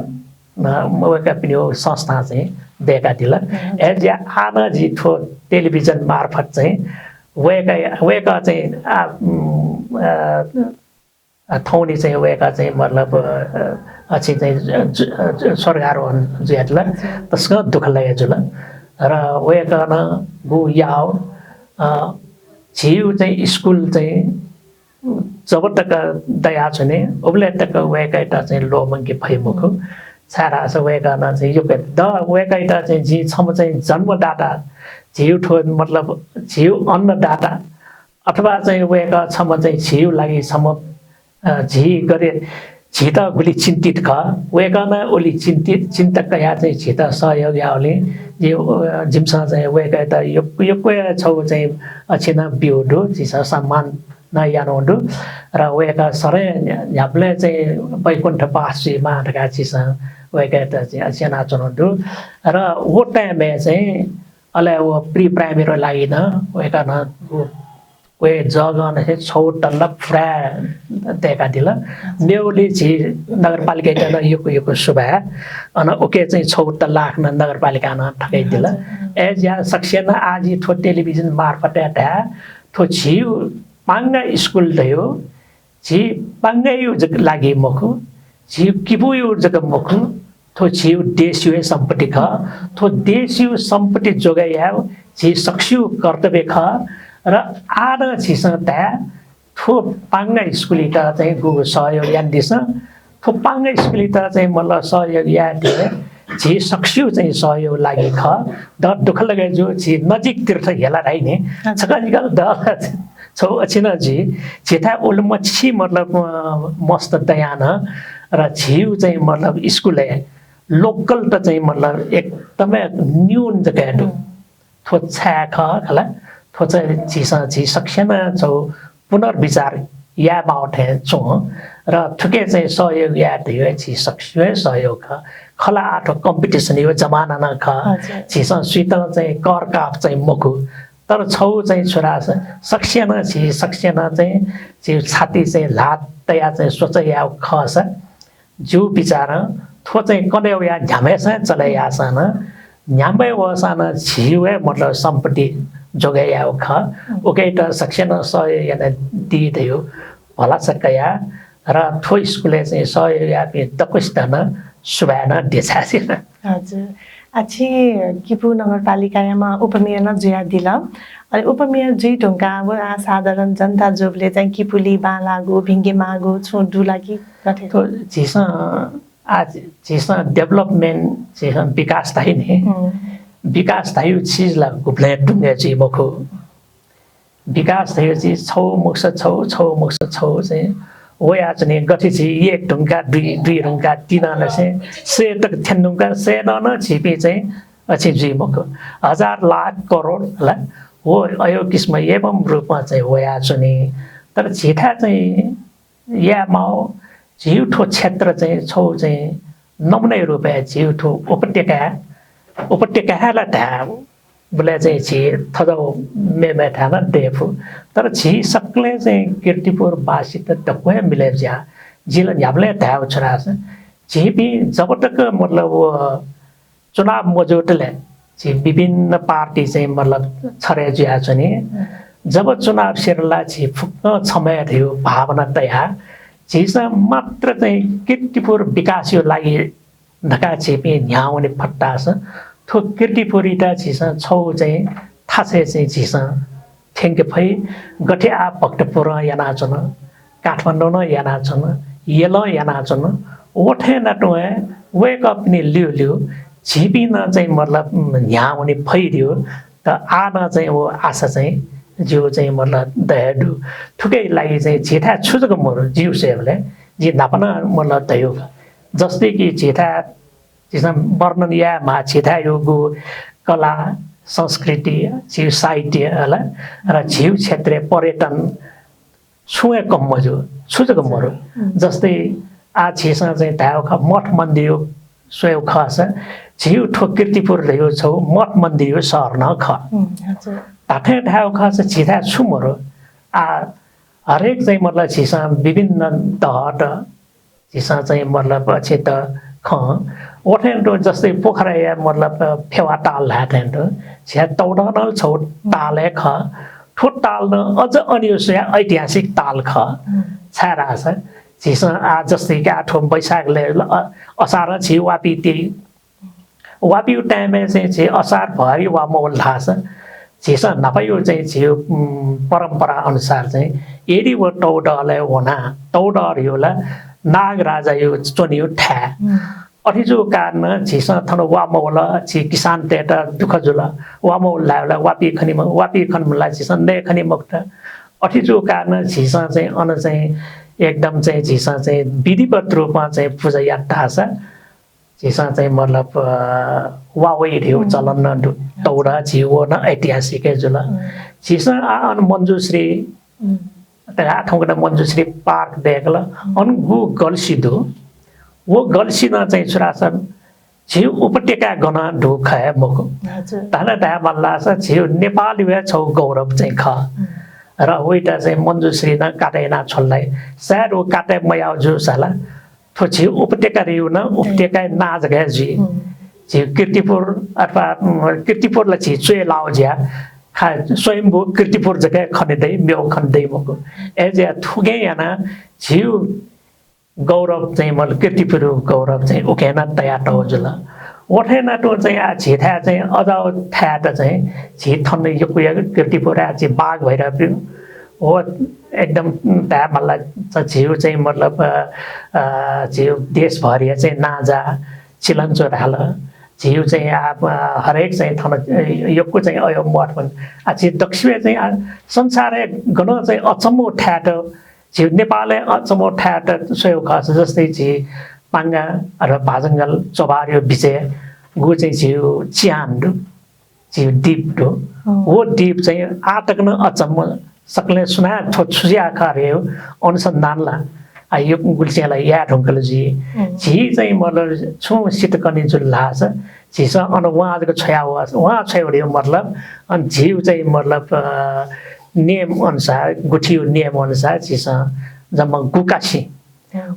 अ, वय्कःपिनिगु संस्थां चाहिँ दय्कादिल। अच्छा। अय्जुया आः नं जि थ्व television मार्फत चाहिँ वय्कः, वय्कः चाहिँ, आ, उम्, अ, अ, थौंनि चाहिँ वय्कः चाहिँ, मतलब, अ, अ, अछि चाहिँ ज-, ज-, ज-, स्वर्गारोहण जुयादिल। अच्छा। तसकं दुःख लगे जुल। र वय्कःगु याव, अ, झीगु चाहिँ स्कुल चाहिँ जब तक दयाच्वने, उबलय् तक वय्कःयात चाहिँ ल्वःमंके फइ मखु। हम्म। छाय्धाःसा वय्कलं चाहिँ यक्व द-, वय्कःयात चाहिँ जिं छम्ह चाहिँ जन्मदाता, झीगु थ्व, मतलब, झीगु अन्नदाता, अथवा चाहिँ वय्कः छम्ह चाहिँ झीगु लागि छम्ह, अ, झी गथे, झीत गुलि चिन्तित खः, वय्कलं उलि चिन्तित, चिन्ता कयाः चाहिँ झीत सहयोग याःगुलिं जि, अ, जिमिसं चाहिँ वय्कःयात यक्व, यक्व छौ चाहिँ अछि नं ब्यूगु दु, झीसं सम्मान नं यानागु दु। र वय्कः सधैं न्ह्या-, न्ह्याबलें चाहिँ वैकुण्ठवास जुइमा धकाः झीसं वय्कःयात चाहिँ अछि यानाच्वनागु दु। र व time-य् चाहिँ अले व pre primary लागि नं वय्कलं व क्वय् जःगंनिसें छौ तल्ला पुरा दय्कादिल। मेगुलि झी नगरपालिकायात नं यक्व यक्व सुभाय्। अन उके चाहिँ छौ तल्ला हाकनं नगरपालिकां नं थकय्दिल। हजुर। अय्जुया सकसिनं आः जि थ्व television मार्फत हे धाये, थ्व झीगु पांगा स्कुल धयागु झी पांगायु जक लागि मखु, झीगु किपूयु जक मखु, थ्व झीगु देशयु हे सम्पत्ति खः। थ्व देशयु सम्पत्ति जोगाइ यायेगु झी सकसियु कर्तव्य खः। र आः नं झीसं धाये, थ्व पांगा स्कुलयात चाहिँ गुगु सहयोग यानादिसँ, थ्व पांगा स्कुलयात चाहिँ मतलब सहयोग यायेत झी सकसिया चाहिँ सहयोग लागि खः। द दुःख लगे जू, झी नजिक तीर्थ हेला धाइ नि। अच्छा। छकः निकल द छौ अछि न जी, झीथाय् उलिमछि मतलब, अ, मस्त दयान र झीउ चाहिँ मतलब स्कुलय् local त चाहिँ मतलब एकदमै न्यून जक हे दु। हम्म। थ्व छाय् खः खला, थ्व चाहिँ झीसं झी सकसिनं छौ पुनर्विचार याये माउ थें च्वं र थुके चाहिँ सहयोग याये धयो हे झी सकसिया सहयोग खः। खला आः थ्व competition यो जमाना नं खः। हजुर। झीसं सुइतं चाहिँ कर काप चाहिँ मखु। तर छौ चाहिँ छु धाःसा सकसिनं झी सकसिनं चाहिँ झी छाती चाहिँ ल्हात तया चाहिँ सोच याउ खःसा जिउ बिचारं थ्व चाहिँ कन्हय् वया न्ह्याम्हय्‌सां चले याःसां नं, न्ह्याम्हय् वःसां नं झीउ हे मतलब सम्पत्ति जोगे याउ खः। उकेत सकसिनं सहयोग यानादी धयो भलसा कया र थ्व स्कुलय् चाहिँ सहयोग याःपिं दक्वसित नं सुभाय् नं देछासें। हजुर। आ, छि किपू नगरपालिकायाम्ह उपमेयर नं जुयादिल। अले उपमेयर जुइ धुंकाः व आ साधारण जनता जूबलय् चाहिँ किपूली बांलाःगु, भिंके माःगु छुं दु ला कि गथे? थ्व झीसं आ, झीसं development, झीसं विकास धाइ नि। हम्म। विकास धाइउ चिज ला गुबलें तुंगे जुइ मखु। विकास धयो चिज छौ मुक्स छौ, छौ मुक्स छौ चाहिँ वयाच्वनी। गथे झी एक धुंका दुई, दुई धुंका तीन नसें सय तक थ्यन धुंका सय नं नं झीपिं चाहिँ अछि जुइ मखु। हजार लाख करोड हला, व अयो किसिम एवं रूपमा चाहिँ वयाच्वनी। तर झीथाय् चाहिँ याये माउ, झीउ थ्व क्षेत्र चाहिँ छौ चाहिँ नमुना रूपय् झीउ थ्व उपत्यका, उपत्यका हे ला धाये बलय् चाहिँ झी थज्याउ मेमेथाय् नं दयेफु। तर झी सकलें चाहिँ कीर्तिपुरवासीत दक्व हे मिले जुया। जिं ला न्ह्याबलें धायेउ छु धाःसा, झीपिं जब तक मतलब व चुनाव मजुतले झी विभिन्न पार्टी चाहिँ मतलब छरे जुयाच्वनी। जब चुनाव सिरला झी फुक्कं छम्ह हे धयो भावना तया, झीसं मात्र चाहिँ कीर्तिपुर विकासयो लागि धकाः झीपिं न्ह्यावने फट्टास, थ्व कीर्तिपुरयात झीसं छौ चाहिँ थासय् चाहिँ झीसं थ्यंके फइ। गथे आ भक्तपुरं यानाच्वन, काठमाडौं नं यानाच्वन, यलं यानाच्वन, व थें नातुं हे वय्कःपिनि ल्यू ल्यू झीपिं नं चाहिँ मतलब न्ह्यावने फइ धयो। त आ नं चाहिँ व आशा चाहिँ जिउ चाहिँ मतलब दये दु। थुके लागि चाहिँ झीथाय् छु जक मरु जिउ सेबले जि न्हापा नं मतलब धयो। जस्तै कि झीथाय् झीसं वर्णन याये माः झीथाय् योगु कला, संस्कृति, झीउ साहित्य हला, र झीउ क्षेत्रय् पर्यटन छुं हे कम मजू, छु जक मरु। जस्तै आ झीसं चाहिँ धायेउ खः मठ मन्दिरयो स्वयेउ खःसा झीउ थ्व कीर्तिपुर धयो छौ मठ मन्दिरयो शहर नं खः। धाथें धायेउ खःसा झीथाय् छु मरु। आ हरेक चाहिँ मतलब झीसं विभिन्न दहत झीसं चाहिँ मतलब अछि त खँ। ओथें दु जस्तै पोखराया मतलब फेवा ताल धाये थें दु। झ्या तौदन छौ ताल हे खः। थ्व ताल नं अझ अनियो स्वया ऐतिहासिक ताल खः। छाय् धाःसा झीसं आ जस्तै का थ्व वैशाखले असारं झी वापी ति वापिउ time-य् चाहिँ झी असार भरि वा मवल धाःसा झीसं न्हापायु चाहिँ झीउ परम्परा अनुसार चाहिँ यदि व तौदलय् वना, तौदल हिउला नाग राजायु च्वनियु थाय्। अथे जु कारण झीसं थन वा मवल, झी किसानतय्त दुःख जुल। वा मवल धायेला वापी खनिम, वापी खनिमला झीसं नये खनिमखुत। अथे जु कारण झीसं चाहिँ अन चाहिँ एकदम चाहिँ झीसं चाहिँ विधिवत रूपमा चाहिँ पूजा यात धाःसा झीसं चाहिँ मतलब वा वइ धिउ चलन नं दु। तौदल झी व नं ऐतिहासिक हे जुल। झीसं आ अन मञ्जुश्री, आ थौंकन्हय् मञ्जुश्री park दयेकल। अन गु गल्सी दु। व गल्सी नं चाहिँ छु धाःसा झी उपत्यका गनं दु खः हे मखु। धन धाये मल्लासा झी नेपालयु हे छौ गौरव चाहिँ खः। र वइत चाहिँ मञ्जुश्री नं काटे याना छोल्लाइ। सायद व काटे मयाउ जूसाला थ्व झी उपत्यका रिउ नं उपत्यकाय् नां जक हे जुइ। झी कीर्तिपुर अथवा कीर्तिपुरला झी च्वय् लाउ ज्या खा स्वयम्भू कीर्तिपुर जक हे खने दइ, म्यौ खने दइ मखु। अय् ज्या थुके याना झीउ गौरव चाहिँ मतलब कीर्तिपुरयु गौरव चाहिँ उके नं तया तौ जुल। ओथे नातुं चाहिँ आ झीथाय् चाहिँ अजाउ थाय्त चाहिँ झी थन यक्व यक्व कीर्तिपुरय् झी बाघ भैरवयु हो, एकदम धायेमाल ला, झीगु चाहिँ मतलब, अ, अ, झीगु देशभरिया चाहिँ नांजाः चिलान च्वय् धाल। झीगु चाहिँ आ, अ, हरेक चाहिँ थन, अ, यक्व चाहिँ अय् मत पनि। आ, झी दक्वसिबय् चाहिँ आ, संसारय् गनं चाहिँ अचम्म थाय्‌त, झी नेपालय् अचम्म थाय्‌त स्वयेगु खःसा, जस्तै झी पांगा अथवा भाजंगल चोभारया बिचय् गु चाहिँ झीगु चिहान दु। झीगु दीप दु। अँ। व दीप चाहिँ आः तक नं अचम्म, सकलें सुनां थ्व छु जुया खः धयागु अनुसन्धान ला, आ, यो गुलि चाहिँ ला याये धुंकल जुइ। अँ। झी चाहिँ मतलब छुं सित कने जुल धाःसा, झीसं अन वहाँ जक छ्वया वः, वहाँ छ्वया वःगु मतलब, अन झीगु चाहिँ मतलब, अ, नेम अनुसार, गुथिया नेम अनुसार झीसं जम्मा गुकासि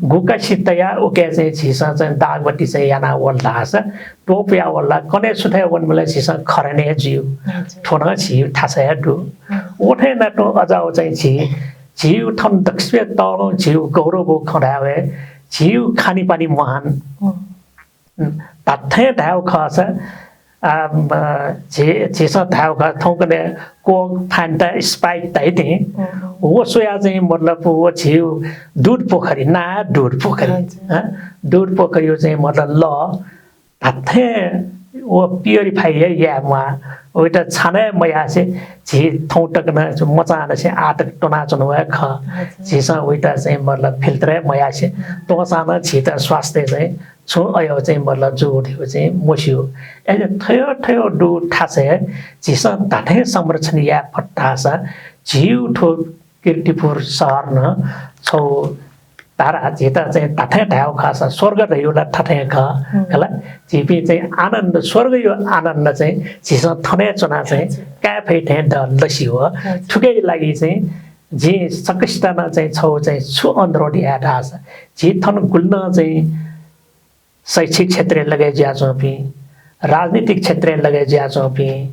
गुकासि तयाः उके चाहिँ झीसं चाहिँ दागबत्ती चाहिँ याना वल धाःसा, त्वपुया वल ला, कन्हय् सुथय् वनेबलय् झीसं खरेन हे जुइ। हजुर। थ्व नं झी थासय् हे दु। हजुर। व थें नातुं अजाउ चाहिँ झी, झीगु थन दक्वसिबय् तःधंगु झीगु गौरवगु खँ धाये वये, झीगु खानेपानी महान। हम्म। धात्थें धायेगु खःसा, आ, म, झी, झीसं धायेगु खः, थौंकन्हय् Coke, Fanta, Sprite धाइ थें। हम्म। व स्वयाः चाहिँ मतलब व झीगु दूध पोखरी, ना दूध पोखरी। हजुर। हँ? दूध पोखरीया चाहिँ मतलब लः धात्थें व purify हे याये म्वाः। वइत छाना हे मयासें झी थौं तक नं मचांनिसें आः तक त्वनाच्वनागु हे खः। हजुर। झीसं वइत चाहिँ मतलब filter हे मयासें त्वंसां नं झीत स्वास्थ्य चाहिँ छुं अय् चाहिँ मतलब जूगु धइगु चाहिँ मस्यू। अय्‌जूगुलिं थ्व थ्व दु थासय् झीसं धात्थें संरक्षण याये फत धाःसा झीगु थ्व कीर्तिपुर शहर नं छगू धारा झीत चाहिँ धात्थें धायेगु खःसा स्वर्ग धइगु ला थथें खः। हम्म। खला, झीपिं चाहिँ आनन्द, स्वर्गया आनन्द चाहिँ झीसं थन हे च्वनाः चाहिँ हजुर। काये फइ थें द लसि हो। हजुर। थुकिया लागि चाहिँ जिं सकसितं नं चाहिँ छगू चाहिँ छु अनुरोध याये धाःसा, झी थन गुलि नं चाहिँ शैक्षिक क्षेत्रय् लगय् जुयाच्वंपिं, राजनीतिक क्षेत्रय् लगय् जुयाच्वंपिं,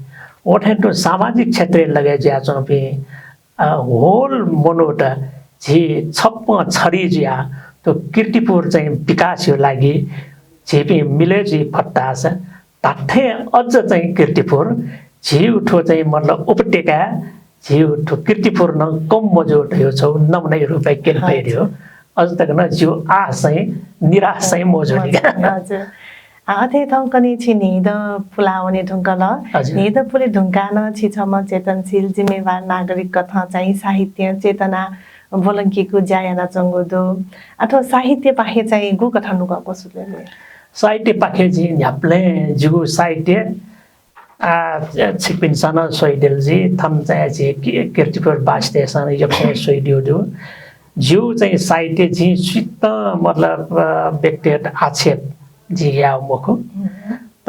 व थें तुं सामाजिक क्षेत्रय् लगय् जुयाच्वंपिं, अ, whole मनूत झी छप्पँ छरी जुयाः थ्व कीर्तिपुर चाहिँ विकासया लागि झीपिं मिले जुइ फत धाःसा धात्थें अझ चाहिँ कीर्तिपुर झीगु थ्व चाहिँ मतलब उपत्यकाय् झीगु थ्व कीर्तिपुर नं कम मजू धइगु छगू नमुनाया रूपय् क्यने फइ हजुर। धइगु। अझ तक नं जिगु आश चाहिँ निराश चाहिँ मजू नि। हजुर। आ, अथे थौंकन्हय् छि न्हिदँ पुला वने धुंकल। हजुर। न्हिदँ पुले धुंकाः नं छि छम्ह चेतनशील जिम्मेवार नागरिक कथं चाहिँ साहित्यं चेतना ब्वलंकीगु ज्या यानाच्वंगु दु। अथवा साहित्यपाखें चाहिँ गुकथं नुगः क्वसुले ले? साहित्यपाखें जिं न्ह्याबलें जिगु साहित्य आ, छिकपिन्सं नं स्वयादिल जुइ, थन चाहिँ झी कि-, कीर्तिपुर वासीतय्‌सं नं यक्व स्वयादीगु दु। जिगु चाहिँ साहित्य जिं सुइत मतलब, अ, व्यक्तिगत आक्षेप जिं याःगु मखु।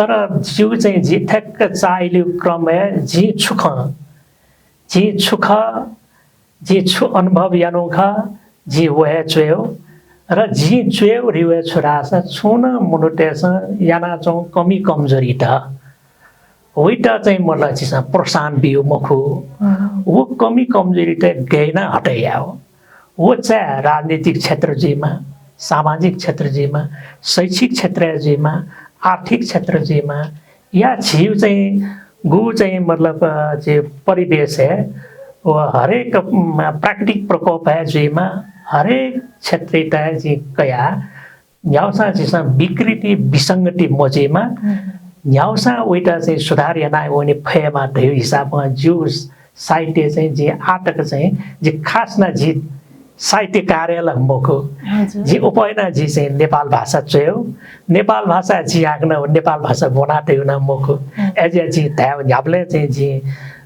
तर जिगु चाहिँ जिं थ्याक्क चाःहिलेगु क्रमय् जिं छु खं, जिं छु खः, जिं छु अनुभव यानागु खः, जिं व हे च्वयेगु। र जिं च्वयेगु धइगु छु धाःसा छुं नं मनूतय्‌सं यानाच्वंगु कमी कमजोरीत वइत चाहिँ मतलब झीसं प्रोत्साहन बियु मखु। हम्म। व कमी कमजोरीत गय् यानाः हटे यायेगु। व चाहे राजनीतिक क्षेत्र जुइमा, सामाजिक क्षेत्र जुइमा, शैक्षिक क्षेत्र जुइमा, आर्थिक क्षेत्र जुइमा, या झीगु चाहिँ गु चाहिँ मतलब, अ, झी परिवेश हे व हरेक, उम्, प्राकृतिक प्रकोप हे जुइमा, हरेक क्षेत्रत हे झी कयाः न्ह्याउसां झीसं विकृति, विसंगति मजुइमा, हम्म। न्ह्याउसां वइत चाहिँ सुधार याना वने फयेमा धइगु हिसाबं जिगु साहित्य चाहिँ जिं आः तक चाहिँ जि खास नं जि साहित्यकार हे ला मखु। हजुर। जि अप्वः नं जि चाहिँ नेपाल भाषा च्वयेगु, नेपाल भाषा जि हाकनं नेपाल भाषा ब्वना तयेगु नं मखु। हम्म। अय्‌जुयाः जि धायेगु न्ह्याबलें चाहिँ जि,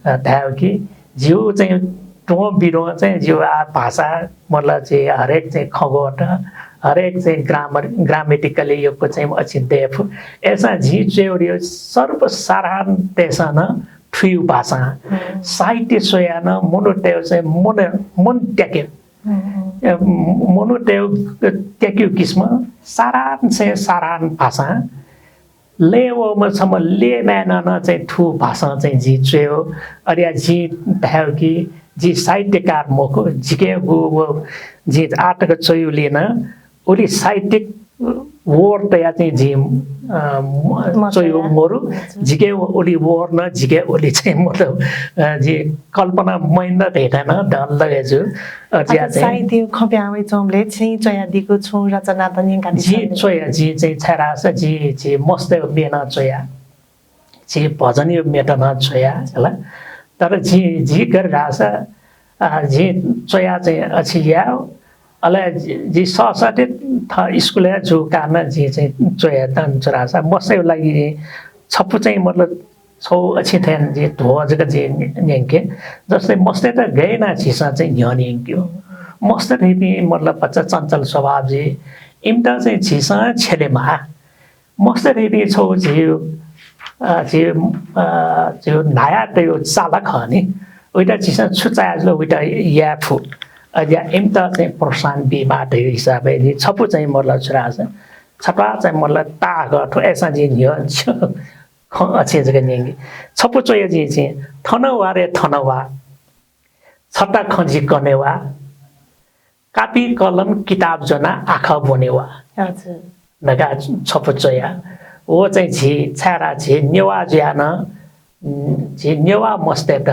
अ, धायेगु कि जिगु चाहिँ त्वँ बिद्वं चाहिँ जिगु आः भाषा मतलब चाहिँ हरेक चाहिँ खँग्वःत, हरेक चाहिँ grammar, grammatically यक्व चाहिँ अछिं दयेफु। अय्‌सां जिं च्वयेगु सर्वसाधारणतय्‌सं नं थुइगु भाषां हम्म। साहित्य स्वयाः नं मनूतय्‌गु चाहिँ मन, मन त्याके। हम्म। ए, मनूतय्‌गु त्याकेगु किसिमं साधारण चाहिँ साधारण भाषां लँय् वःम्ह छम्ह लँय् माय्‌नं नं चाहिँ थुगु भाषां चाहिँ जिं च्वयेगु। अले या जिं धायेगु कि जि साहित्यकार मखु, जिके गु व जिं आः तक च्वयूलिं नं उलि साहित्यिक वर तया चाहिँ जिं, अ, म-, मचाया। च्वयु मरु, हजुर। जिके उलि वर न, जिके उलि चाहिँ मतलब, अ, जि कल्पना मयन धइथाय् नं दन लगे जु। अ, जिया अच्छा, चाहिँ साहित्य खँ पिहां वइच्वंबलय् छिं च्वयादीगु छुं रचना त न्यंकादिसँ जि ले। च्वया, जि चाहिँ छाय् धाःसा जि, जि मस्तय् मेनं च्वया। जि भजनया म्येत नं च्वया, हला। तर जि, जि गथे धाःसा, अ, जि च्वया चाहिँ अछि या, अले जि, जि सःसःते थ स्कुलय् जू कारणं जि चाहिँ च्वया तन च्वरासा मस्तय् लागि जि छपु चाहिँ मतलब छौ अछि थें जि ध्वज जक जि न्यंके। जस्तै मस्तय्‌त गय् याना झीसं चाहिँ न्ह्यःने यंक्यु। मस्त धइपिं मतलब भचा चञ्चल स्वभाव जि, इमित चाहिँ झीसं छ्यलेमाः। मस्त धइपिं छौ झी, अ, झी, अ, झी न्हाया तयु चाला खः नि। उइता झीसं छु चाहे जुल उइता याये फु। अज्या इमित चाहिँ प्रोत्साहन बीमाः धयु हिसाबय् नि छपु चाहिँ मतलब छु धाःसा छपा चाहिँ मतलब ताःक थ्व अय्‌सां जि न्ह्यः छु खँ अछि जक न्यंगे। छपु च्वया जि चाहिँ थन वा रे थन वा। छता खँ जि कने वा। कापी कलम किताब ज्वना आखः ब्वने वा। हजुर। धकाः छपु च्वया। व चाहिँ झी, छाय्‌धाःसा झी नेवाः जुया नं, उम्, झी नेवाः मस्तय्‌त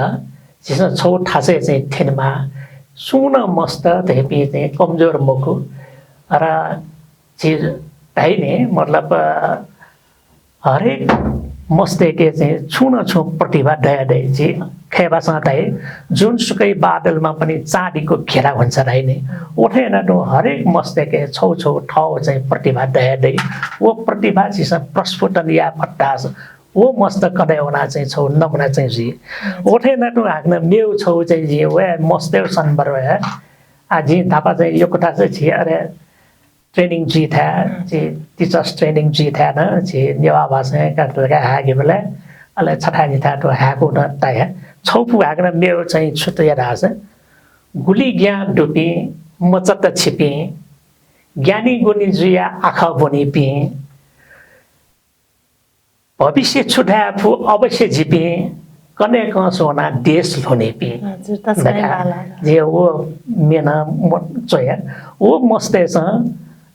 झीसं छौ थासय् चाहिँ थ्यनेमाः। सुं नं मस्त धइपिं चाहिँ कमजोर मखु। र झी धाइने मतलब, अ, हरेक मस्तय्‌के चाहिँ छुं न छुं प्रतिभा दया दइ। जि खय्‌बासं धाइ, जुनसुकै बादलमा पनि चाँदीको घेरा हुन्छ धाइ नि। उथे याना तुं हरेक मस्तय्‌के छौ छौ थौ चाहिँ प्रतिभा दया दइ। व प्रतिभा झीसं प्रस्फुटन याये फत धाःसा व मस्त कने वना चाहिँ छौ नमुना चाहिँ जुइ। उथे याना तुं हाकनं मेउ छौ चाहिँ जि व मस्तय् सनबर व। आ, जि न्हापा चाहिँ यक्व थासय् झी अरे training जुइथाय्, झी teachers training जुइथाय् नं झी नेवाः भाषां कातलका हायेकेबलय् अले छथाय् निथाय् तुं हायेकु नं ताया। छौ पु हाकनं मेउ चाहिँ छु तया धाःसा, गुलि ज्ञान दुपिं मचात छिपिं, ज्ञानी गुणी जुया आखः ब्वनीपिं, भविष्य छु धाये फु अवश्य जिपिं कने कंस वना देश ल्हुनेपिं। हजुर, तसकं धकाः बांलाः। जे व मेनं म-, च्वया। व मस्तय्‌सं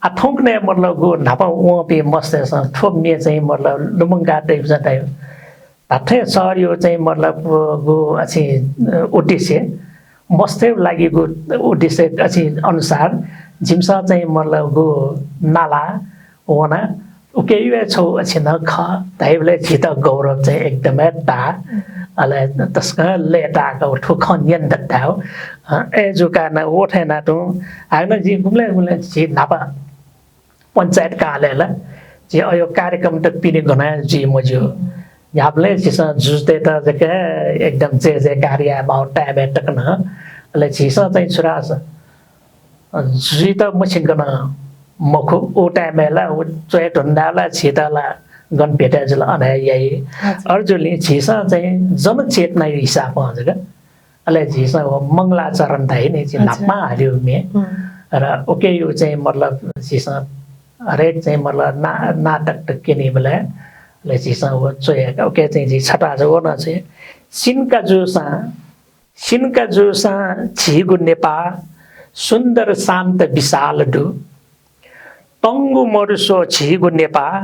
आ थौंकन्हय् मतलब गु न्हापा वंपिं मस्तय्‌सं थ्व मे चाहिँ मतलब लुमंका तइपुसा तयु। धात्थें सरयु चाहिँ मतलब गु अछि उद्देश्य, मस्तय्‌गु लागि गु उद्देश्य अछि अनुसार जिमिसं चाहिँ मतलब गु नाला वना उकेयु हे छौ अछि नं खः धाइबलय् झीत गौरव चाहिँ एकदमै ताः। अले तसकं लय्‌ताःक व थ्व खँ न्यने दत धायेगु। अ, अय्‌जूकाः नं व थें याना तुं हाकनं जिं गुबलें गुबलें झी न्हापा पञ्चायत कालय् ला झी अय् कार्यक्रम त पिने गनं जुइ मज्यू। न्ह्याबलें झीसं जुजुतय्‌त जक एकदम जय जयकार याये माःगु time-य् तक नं। अले झीसं चाहिँ छु धाःसा जुजुत मछिंकं मखु, उ time-य् ला उ च्वय् धुन ला झीत ला गन भेटे जुल अन हे याइ। हजुर। अय्‌जूगुलिं झीसं चाहिँ जनचेतनाया हिसाबं जक, अले झीसं व मंगलाचरण धाइ नि, झी अच्छा। न्हापां हाल्यु मे। हम्म। र उकेयु चाहिँ मतलब झीसं हरेक चाहिँ मतलब ना-, नाटक त क्यनीबलय् अले झीसं व च्वया का, उके चाहिँ झी छता चाहिँ व नं चाहिँ सिनका जूसां सिनका जूसां झीगु नेपाः सुन्दर शान्त विशाल दु। तंगु मरुस्व झीगु नेपाः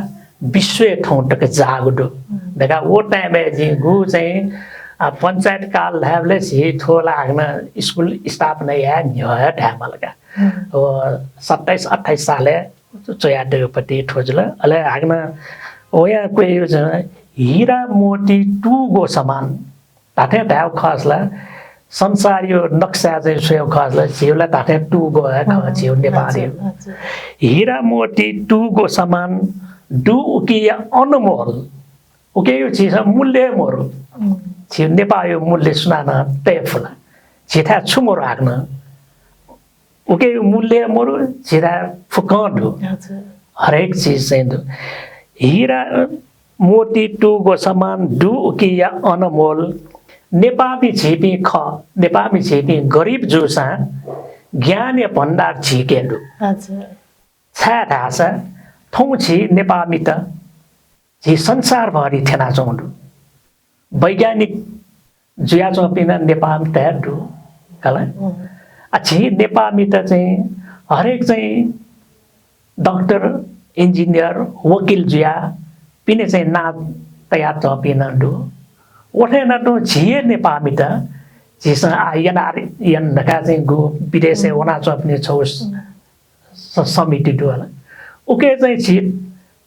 विश्वय् थौं तक जाःगु दु। हम्म। धकाः व time-य् जिं गु चाहिँ, अ, पञ्चायत काल धायेबलय् झी थ्व ला हाकनं स्कुल स्थापना याये न्ह्यः हे धायेमाल का। हम्म। व सत्ताइस अट्ठाइस सालय् च्वया दय्‌पति थ्व जुल। अले हाकनं वया क्वय् हीरा मोती तूगु समान धात्थें धायेगु खःसा ला, संसारयु नक्सा चाहिँ स्वयेगु खःसा ला, झीगु ला धात्थें तूगु हे खः, अँ, झीगु नेपाःयु। हजुर, हजुर। हीरा मोती तूगु समान दु उकिया अनमोल। उकियु झीसं मूल्य मरु। उम्। झीगु नेपाःयु मूल्य सुनानं तये फु ला? झीथाय् छु मरु हाकनं? उकियु मूल्य मरु, झीथाय् फुक्कं दु। हजुर। हरेक चिज चाहिँ दु। हीरा मोती तूगु समान दु उकिया अनमोल। नेपाःमि झीपिं खः, नेपाःमि झीपिं गरिब जूसां ज्ञानया भण्डार झीके दु। हजुर। छाय् धाःसा थौं झी नेपाःमित झी संसारभरि थ्यनाच्वंगु दु। वैज्ञानिक जुयाच्वंपिं नं नेपाःमित हे दु, खला। हम्म। आ, झी नेपाःमित चाहिँ हरेक चाहिँ डाक्टर, इन्जिनियर, वकिल जुयाः पिने चाहिँ नां तयातःपिं नं दु। व थें यानातुं झी हे नेपाःमित झीसं आः एनआरएम धकाः चाहिँ गु विदेशय् वनाच्वंपिनि छगू स-, स-, समिति दु होला। उके चाहिँ झी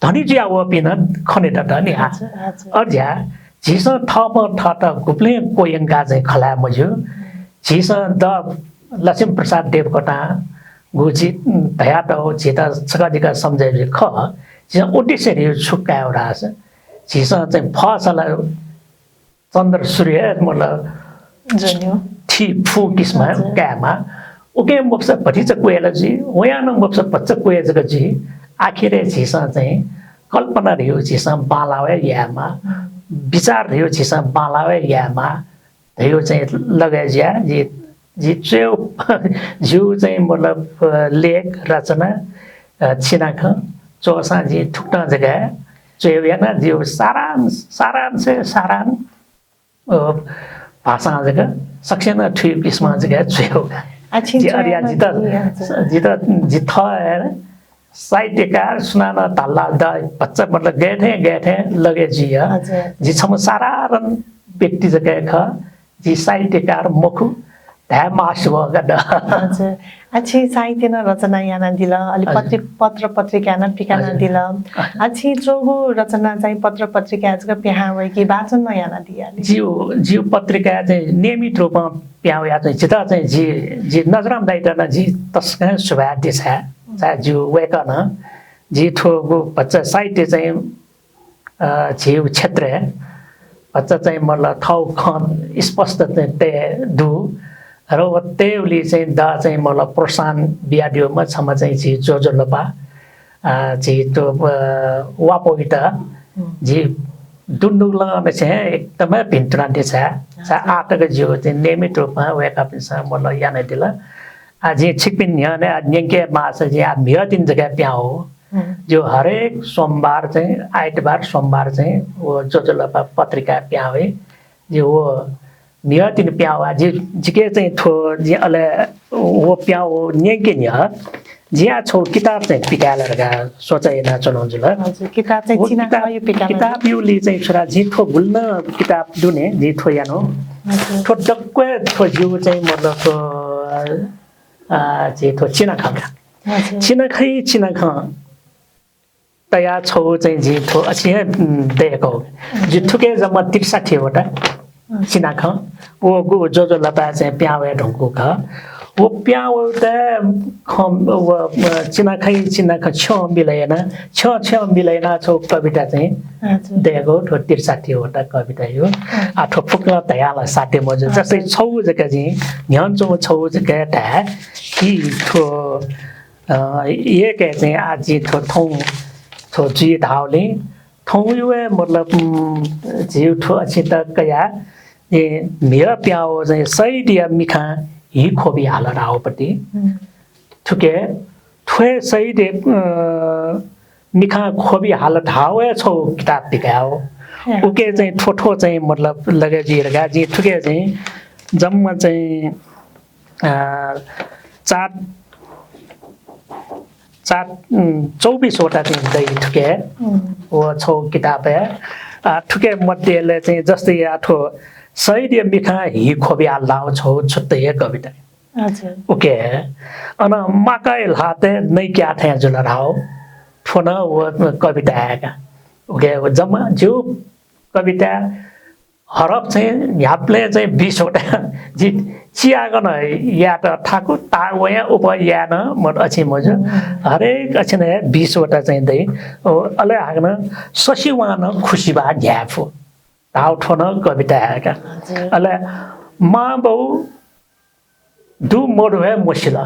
धनी जुया वःपिं नं खनेदत नि आ। हजुर, हजुर। अज्या झीसं थःम्हं थःत गुबलें क्वयंकाः चाहिँ खँ ल्हाये मज्यू। झीसं द लक्ष्मी प्रसाद देवकोटां गु झी धयातःगु झीत छकः जिकः सम्झे जुइ खः। झीसं उद्देश्य धइगु छु काये धाःसा झीसं चाहिँ फसला चन्द्र सूर्य मतलब जन्यु। थी फु किसिमं हजुर। कायेमा। उके मफुसा भतिचा क्वय् ला जुइ, वयां नं मफुसा भतिचा क्वय् जक जुइ। आखिरय् झीसं चाहिँ कल्पना धइगु झीसं बांलाः हे यायेमा, विचार धइगु झीसं बांलाः हे यायेमा धइगु चाहिँ लगय् जुयाः जि, जि च्वय्, जिगु चाहिँ मतलब, अ, लेख रचना, अ, छिनाखँ च्वःसां जि थुकथं जक च्वय् याना, जिगु सारांश, सारांश, सारांश अ, भाषां जक सकसिनं थुइगु किसिमं जक च्वयेगु। आ, छिं जि अरिया च्वयाः जित, नं जि, हजुर। जित, जि थः हे साहित्यकार सुनानं धाल ला द भचा मतलब गय् थें गय् थें लगय् जुइ। हजुर। जि छम्ह साधारण व्यक्ति जक हे खः। जि साहित्यकार मखु। धाये मास्ति वःगु द। हजुर। आ, छिं साहित्य नं रचना यानादिल, अले हजुर। पत्रि-, पत्र पत्रिका नं पिकानादिल। हजुर। आ, छिं च्वःगु रचना चाहिँ पत्र पत्रिकाय् जक पिहां वय्‌की वाचन नं यानादियाली। जिगु, जिगु पत्रिकाय् चाहिँ नियमित रूपं पिहां वयाः चाहिँ जितः चाहिँ जि, जि नजरम दाइयात नं जि तसकं सुभाय् दे छाय्, छाय् जिगु वय्‌कलं जि थुगु भचा साहित्य चाहिँ अ, झीगु क्षेत्रय् भचा चाहिँ मतलब थःगु खँ स्पष्ट चाहिँ तये दु। र व तयेबलय् चाहिँ द चाहिँ मतलब प्रोत्साहन बियादीम्ह छम्ह चाहिँ झी ज्वजलपा, अ, झी थ्व, अ, वापौयात हुँ। झी दुनुगलंनिसें एकदमै भिन्तुना दे छाय्। छाय् आः तक जिगु चाहिँ नियमित रूपमा वय्‌कःपिन्सं मतलब यानादिल। आ, जिं छिकपिनि न्ह्यःने आ न्यंके माःसा जिं आ म्हिगः तिनि जक पिहां वः। हम्म। जिगु हरेक सोमबार चाहिँ, आइतबार, सोमबार चाहिँ व ज्वजलपा पत्रिका पिहां वइ। जिं व म्हिगः तिनि पिहां वः। जि, जिके चाहिँ थ्व, जिं अले व पिहां वः न्यंके न्ह्यः जिं आ छगू किताब चाहिँ पिकाये ला धकाः सोचे यानाच्वनागु जुल। हजुर, किताब चाहिँ व चिनाखँया किताब, पिकाये ला। किताबयागु लि चाहिँ छु धाःसा जिं थ्व गुलि नं किताब दु नि, जिं थ्व यानागु। हजुर। थ्व दक्व हे थ्व जिगु चाहिँ मतलब थ्व, अ, झी थ्व चिनाखँ का। हजुर। चिनाखँया चिनाखँ तयाः छगू चाहिँ जिं थ्व अथे हे, उम्, दय्‌कागु। जिं थुके जम्मा त्रिसठ्ठी वटा चिनाखँ। व गु ज्वजलपाय् चाहिँ पिहां वये धुंकूगु खः। व पिहां वयेत खँ, व, अ, चिनाखँया चिनाखँ छ्यं मिलय् यानाः, छ्यं छ्यं मिलय् यानाः छगू कविता चाहिँ हजुर। दय्‌कागु, थ्व त्रिसठ्ठी वटा कवितायागु। हजुर। आ, थ्व फुक्कं धयाः ला साध्य मजू। हजुर। जस्तै छगू जक जिं, न्ह्यःने च्वंगु छगू जक धाये कि थ्व, अ, एक हे चाहिँ आ जिं थ्व थौं थ्व जुइ धाःगुलिं थौंया हे मतलब, उम्, झीगु थ्व अछिं तक कयाः, ए, म्हिगः पिहां वः चाहिँ शहीदया मिखां हि ख्वबि हाल धाःगु पति। हम्म। थुके थ्व हे शहीद, अ, मिखां ख्वबि हाल धाःगु हे छगू किताब पिकायेगु। उके चाहिँ थ्व थ्व चाहिँ मतलब लगय् जुइ धकाः जिं थुके चाहिँ जम्मा चाहिँ, अ, चार, चार, उम्, चौबिस वटा चाहिँ दइ थुके। हम्म। व छगू किताबय्, अ, थुके मध्यय् चाहिँ जस्तै आ थ्व शहीदया मिखां हि ख्वबि हाल धाःगु छगू छुट्टै हे कविता। हजुर। उके, अन माकाया ल्हातय् नइक्याः थें जुल धाःगु। थ्व नं व कविता हे का। उके, व जम्मा जिगु कविता हरफ चाहिँ न्ह्याबलें चाहिँ बिस वटा। जि चियागन यायेत थाकु, ता वयां उप याये नं मत अछिं मजू। हम्म। हरेक अछिं हे बिस वटा चाहिँ दइ। ओ, अले हाकनं ससिवां नं खुसिबा न्ह्याये फु। धाःगु थ्व नं कविता हे का। हजुर। अले मांबौ दु मदु हे मसिल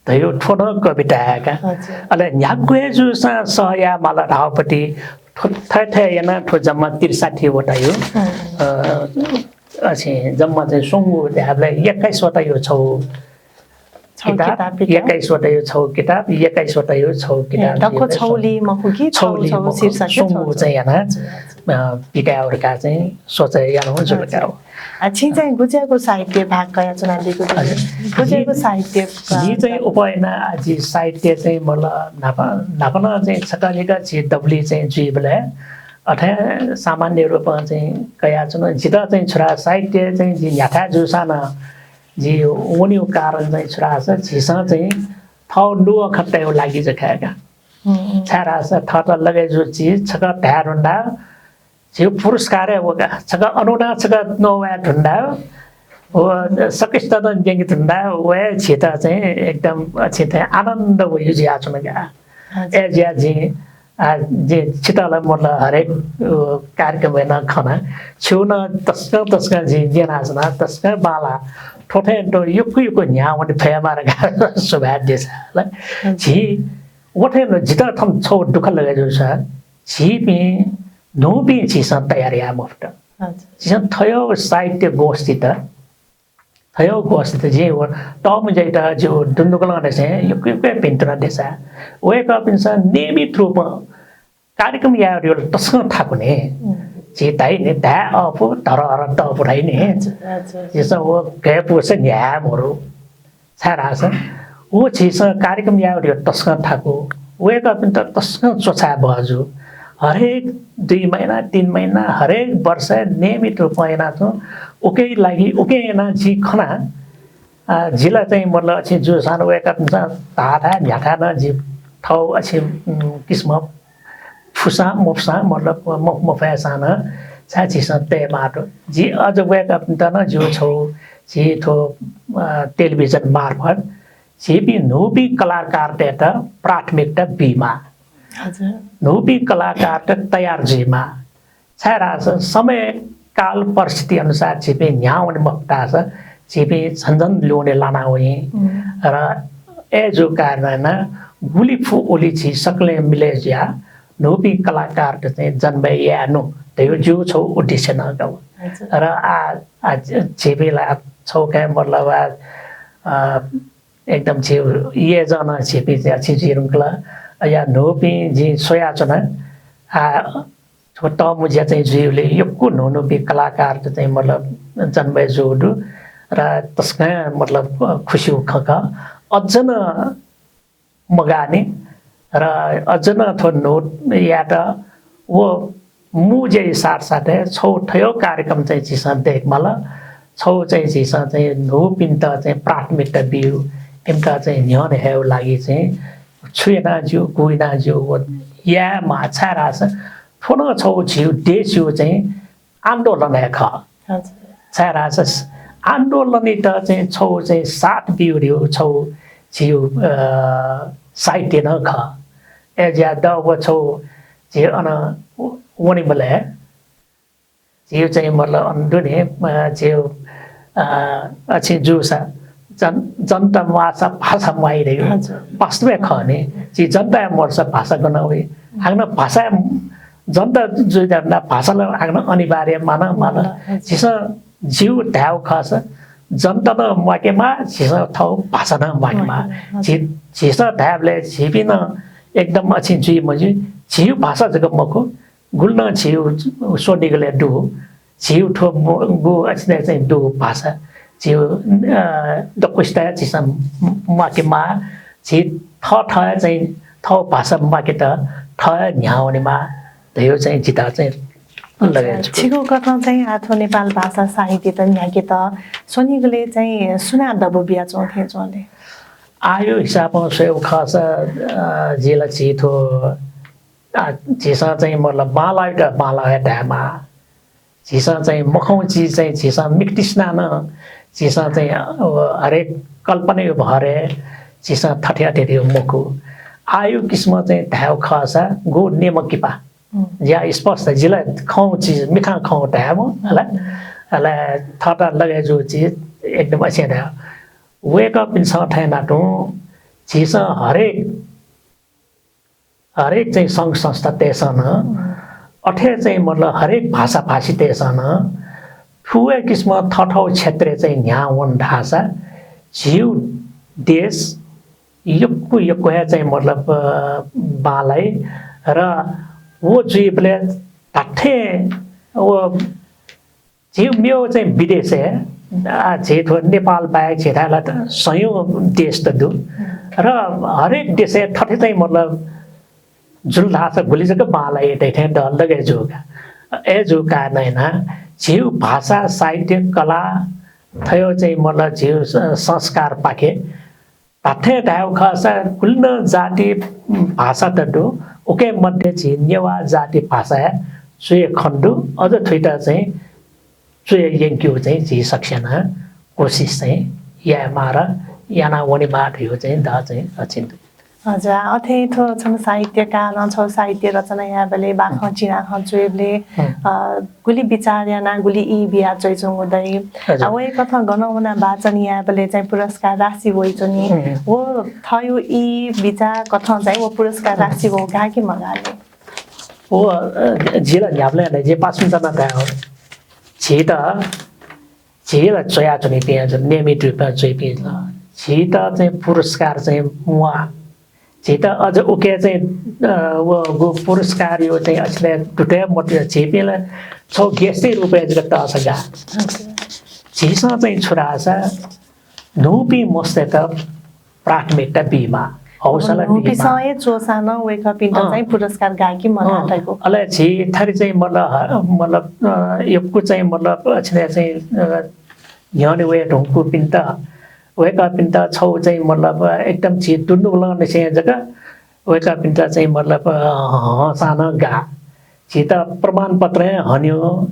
धइगु थ्व नं कविता हे का। हजुर। अले न्ह्यागु हे जूसां सह याये माल धाःगु पति थ्व थथे यानाः थ्व जम्मा त्रिसठ्ठी वटायागु, हम्म। अ, अछिं जम्मा चाहिँ स्वंगू धायेबलय् एक्काइस वटायागु छगू छगू किताब, किताब, किताब। एक्काइस वटायागु छगू किताब, एक्काइस वटायागु छगू ए, किताब दक्व जिं छगू लि मखु कि छगू छगू लि छगू मखु, शीर्षक स्वंगू छगू चाहिँ यानाः। हजुर, हजुर। अ, पिकायेगु धकाः चाहिँ सोचे यानागु जुल का। आ, छिं चाहिँ गुज्याःगु साहित्य भाग कयाच्वनादीगु दु? हजुर। गुज्याःगु साहित्य, अ, जि चाहिँ उप याना, आ, जि साहित्य चाहिँ मतलब न्हापा, न्हापा नं चाहिँ छकः लिक जि दबुली चाहिँ जुइबलय् अथे सामान्य रूपं चाहिँ कयाच्वना। जितः चाहिँ छु धाःसा साहित्य चाहिँ जि न्ह्याथाय् जूसां नं जि वनेगु कारण चाहिँ छु धाःसा झीसं चाहिँ थःगु नुगः खँ तयेगु लागि जक खः का। हम्म। छाय् धाःसा थःत लगय् जूगु चिज छकः धाये धुंकाः झीगु पुरस्कार हे वः का। छकः अन वनाः छकः नवाये धुंकाः व सकसितं न्यंके धुंकाः व हे झीत चाहिँ एकदम अथे थें आनन्द वइगु जुयाच्वन का। हजुर। अय् जुयाः जिं, आ, जिं छितः ला मतलब हरेक, अ, कार्यक्रमय् नं खना। छिगु नं तसकं तसकं जिं न्यनाच्वना, तसकं बांलाः। थ्व थें तुं यक्व यक्व न्ह्याः वने फयेमा धकाः सुभाय् देछाये ला। हजुर। झी व थें तुं जितः थन छगू दुःख लगे जूसा, झीपिं न्हूपिं झीसं तयार याये मफुत। हजुर। झीसं थज्याःगु साहित्य गोष्ठीत, थज्याःगु गोष्ठीत जिं व तःमुँज्यायात जिगु दुनुगलंनिसें यक्व यक्व भिंतुना देछाये। वय्कःपिन्सं नियमित रूपं कार्यक्रम याये धइगु तसकं थाकु नि। हम्म। झी धाइ नि, धाये अःपु, धरहरा तःपु धाइ नि। हजुर, हजुर। झीसं व घय्पुसे न्ह्याये मरु। छाय् धाःसा व झीसं कार्यक्रम याये धइगु तसकं थाकु, वय्कःपिन्त तसकं च्वछाये बहःजू। हरेक दुई महिना, तीन महिना, हरेक वर्ष नियमित रूपं यानाच्वं। उकिया लागि, उकिं यानाः जिं खना, आ, जि ला चाहिँ मतलब अथे जूसां वय्कःपिन्सं धाःथाय् न्ह्याथाय् नं जि थःगु अथे, उम्, किसिमं फुसां मफुसां मतलब मफु मफय्सां नं छाय् झीसं तयेमाः दु। जि अझ वय्कःपिन्त नं जिगु छगू झी थ्व, अ, टेलिभिजन मार्फत झीपिं न्हूपिं कलाकारतय्त प्राथमिकता बीमाः। हजुर। न्हूपिं कलाकारत तयार जुइमाः। छाय् धाःसा समय, काल, परिस्थिति अनुसार झीपिं न्ह्याः वने मफुत धाःसा झीपिं झन झन ल्यूने लाना वइ। हम्म। र अय् जूगु कारणं यानाः गुलि फु उलि झी सकलें मिले जुयाः न्हूपिं कलाकारत चाहिँ जन्म यायेनु धइगु जिगु छगू उद्देश्य नं का। हजुर। र आ, आ, झीपिं ला छगू काय् मतलब आ, अ, एकदम झी येँजं नं झीपिं चाहिँ अथे जुइ धुंकल। अ, या न्हूपिं जिं स्वयाच्वना। आ, थ्व तःमुँज्या चाहिँ जुइबलय् यक्व न्हून्हूपिं कलाकारत चाहिँ मतलब जन्म जूगु दु। र तसकं मतलब, अ, खुसीगु खँ खः। अझ नं मगाःनि। र अझ नं थ्व न्हू यायेत व मू ज्याया साथसाथै छगू थज्याःगु कार्यक्रम चाहिँ झीसं दयेकेमाल। छगू चाहिँ झीसं चाहिँ न्हूपिन्त चाहिँ प्राथमिकता बिउ, इमित चाहिँ न्ह्यःने हयेगु लागि चाहिँ छु याना ज्यू, गु याना ज्यू, व यायेमाः। छाय् धाःसा थ्व नं छगू झीगु देशया चाहिँ आन्दोलन हे खः। हजुर। छाय् धाःसा आन्दोलनयात चाहिँ छगू चाहिँ साथ बिउ धइगु छगू झीगु, अ, साहित्य नं खः। अय् जुयाः द व छगू झी अन वनेबलय् झीगु चाहिँ मतलब अन दु नि, अ, झीगु, अ, अथे जूसा जन-, जनता म्वाःसा भाषा म्वाइ धइगु। हजुर। वास्तवय् खः नि। झी जनता हे मदुसा भाषा गन वइ? हाकनं भाषा जनता जुइ धुंकल, भाषा ला हाकनं अनिवार्य मानं माल। हजुर। झीसं झीगु धायेगु खःसा जनता नं म्वाकेमाः, झीसं थःगु भाषा नं म्वाकेमाः। हजुर। झी, झीसं धायेबलय् झीपिं नं एकदम अथे जुइ मज्यू। झीगु भाषा जक मखु, गुलि नं झीगु स्वनिगलय् दु, झीगु थ्व मू-, गु अथे चाहिँ दु भाषा, झीगु, अ, दक्वसित हे झीसं म्वाकेमाः, झी थःथःया चाहिँ थःगु भाषा म्वाकेत थः हे न्ह्याः वनेमाः धइगु चाहिँ जितः चाहिँ लगे छु। छिगु कथं चाहिँ आः थ्व नेपाल भाषा साहित्यत न्ह्याकेत स्वनिगलय् चाहिँ सुनां दबू बियाच्वं थें च्वं ले? आःयागु हिसाबं स्वयेगु खःसा, अ, जि ला झी थ्व आ, झीसं चाहिँ मतलब बांलाःयात बांलाः हे धायेमाः। झीसं चाहिँ मखंगु चिज चाहिँ झीसं मिखा तिसिनाः नं झीसं चाहिँ, अ, हरेक कल्पनाया भरय् झीसं थथे अथे धइगु मखु। आःयागु किसिमं चाहिँ धायेगु खःसा गु नेमकिपा। हम्म। ज्या स्पष्ट, जि ला खंगु चिज, मिखां खंगु धायेमाः, हला? हम्म। हला, थःत लगे जूगु चिज एकदम अथे धायेमाः। वय्कःपिन्सं थें नातुं झीसं हरेक हरेक चाहिँ संघ संस्थातय्सं नं, अथे चाहिँ मतलब हरेक भाषाभाषीतय्सं नं थुगु हे किसिमं थःथःगु क्षेत्रय् चाहिँ न्ह्याः वन धाःसा झीगु देश यक्व यक्व हे चाहिँ मतलब, अ, बांलाइ र व जुइबलय् धात्थें व झी मेव चाहिँ विदेशय्, आ, झी थ्व नेपाल बाहेक झी धायेला त सयौं देश त दु। र हरेक देशय् थथे चाहिँ मतलब जुल धाःसा गुलि जक बांलाइ धइथें दल दगय् जूगु का। अय् जूगु कारणं यानाः झीगु भाषा, साहित्य, कला, थयो चाहिँ मतलब झीगु स-, संस्कारपाखे धात्थें धायेगु खःसा गुलि नं जाति, उम्, भाषा त दु, उके मध्ये झी नेवाः जाति भाषाय् च्वय् खने दु, अझ थुइत चाहिँ च्वय् यंकेगु चाहिँ झी सकसिनं कोसिस चाहिँ यायेमाः र याना वनेमाः धइगु चाहिँ द चाहिँ अछिन दु। हजुर, अथे थ्व छम्ह साहित्यकारं छगू साहित्य रचना यायेबलय् बाखं चिनाखं च्वयेबलय्, अ, गुलि बिचाः यानाः गुलि ई बिया च्वयाच्वंगु दइ। हजुर। आ, वय्कथं गनं वनाः वाचन यायेबलय् चाहिँ पुरस्कार राशि वइच्वनी। व थःगु ई बिचाः कथं चाहिँ व पुरस्कार राशि वः गाः कि मगाः ले? व, अ, जि ला न्ह्याबलें याना जि पासापिन्त नं धाये हो। झीत झी ला च्वयाच्वनीपिं, नियमित रूपमा च्वइपिं ला। झीत चाहिँ पुरस्कार चाहिँ म्वाः। झीत अझ उके चाहिँ, अ, व गु पुरस्कारया चाहिँ अछिले दुतय् मते झीपिं ला छगू guest-या रूपय् जक तःसा गाः। झीसं चाहिँ छु धाःसा न्हूपिं मस्तय्त प्राथमिकता बीमाः, हौसला बीमाः। न्हूपिन्सं हे च्वःसां नं वय्कःपिन्त चाहिँ पुरस्कार गाः कि मगाः धइगु। अले झी थथे चाहिँ मतलब, ह-, मतलब, अ, यक्व चाहिँ मतलब अछिले चाहिँ, अ, न्ह्यःने वये धुंकूपिन्त, वय्कःपिन्त छगू चाहिँ मतलब एकदम झी दुनुगलंनिसें जक वय्कःपिन्त चाहिँ मतलब, अ, हंसां नं गाः। झीत प्रमाणपत्र हे हनेगु,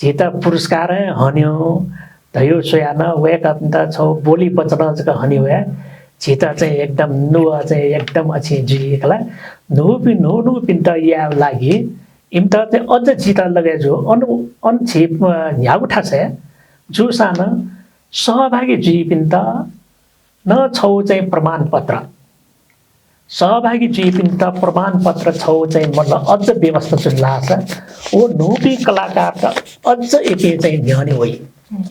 झीत पुरस्कार हे हनेगु धइगु स्वयाः नं वय्कःपिन्त छगू बोली वचनं जक हनेगु हे झीत चाहिँ एकदम नुगः चाहिँ एकदम अछिं जुइ खला। न्हूपिं, न्हू न्हूपिन्त यायेगु लागि इमित चाहिँ अझ झीत लगय् जू। अन, अन झी, अ, न्ह्यागु थासय् जूसां नं सहभागी जुइपिन्त नं छगू चाहिँ प्रमाणपत्र, सहभागी जुइपिन्त प्रमाणपत्र छगू चाहिँ मतलब अझ व्यवस्था जुल धाःसा व न्हूपिं कलाकारत अझ इपिं चाहिँ न्ह्यःने वइ।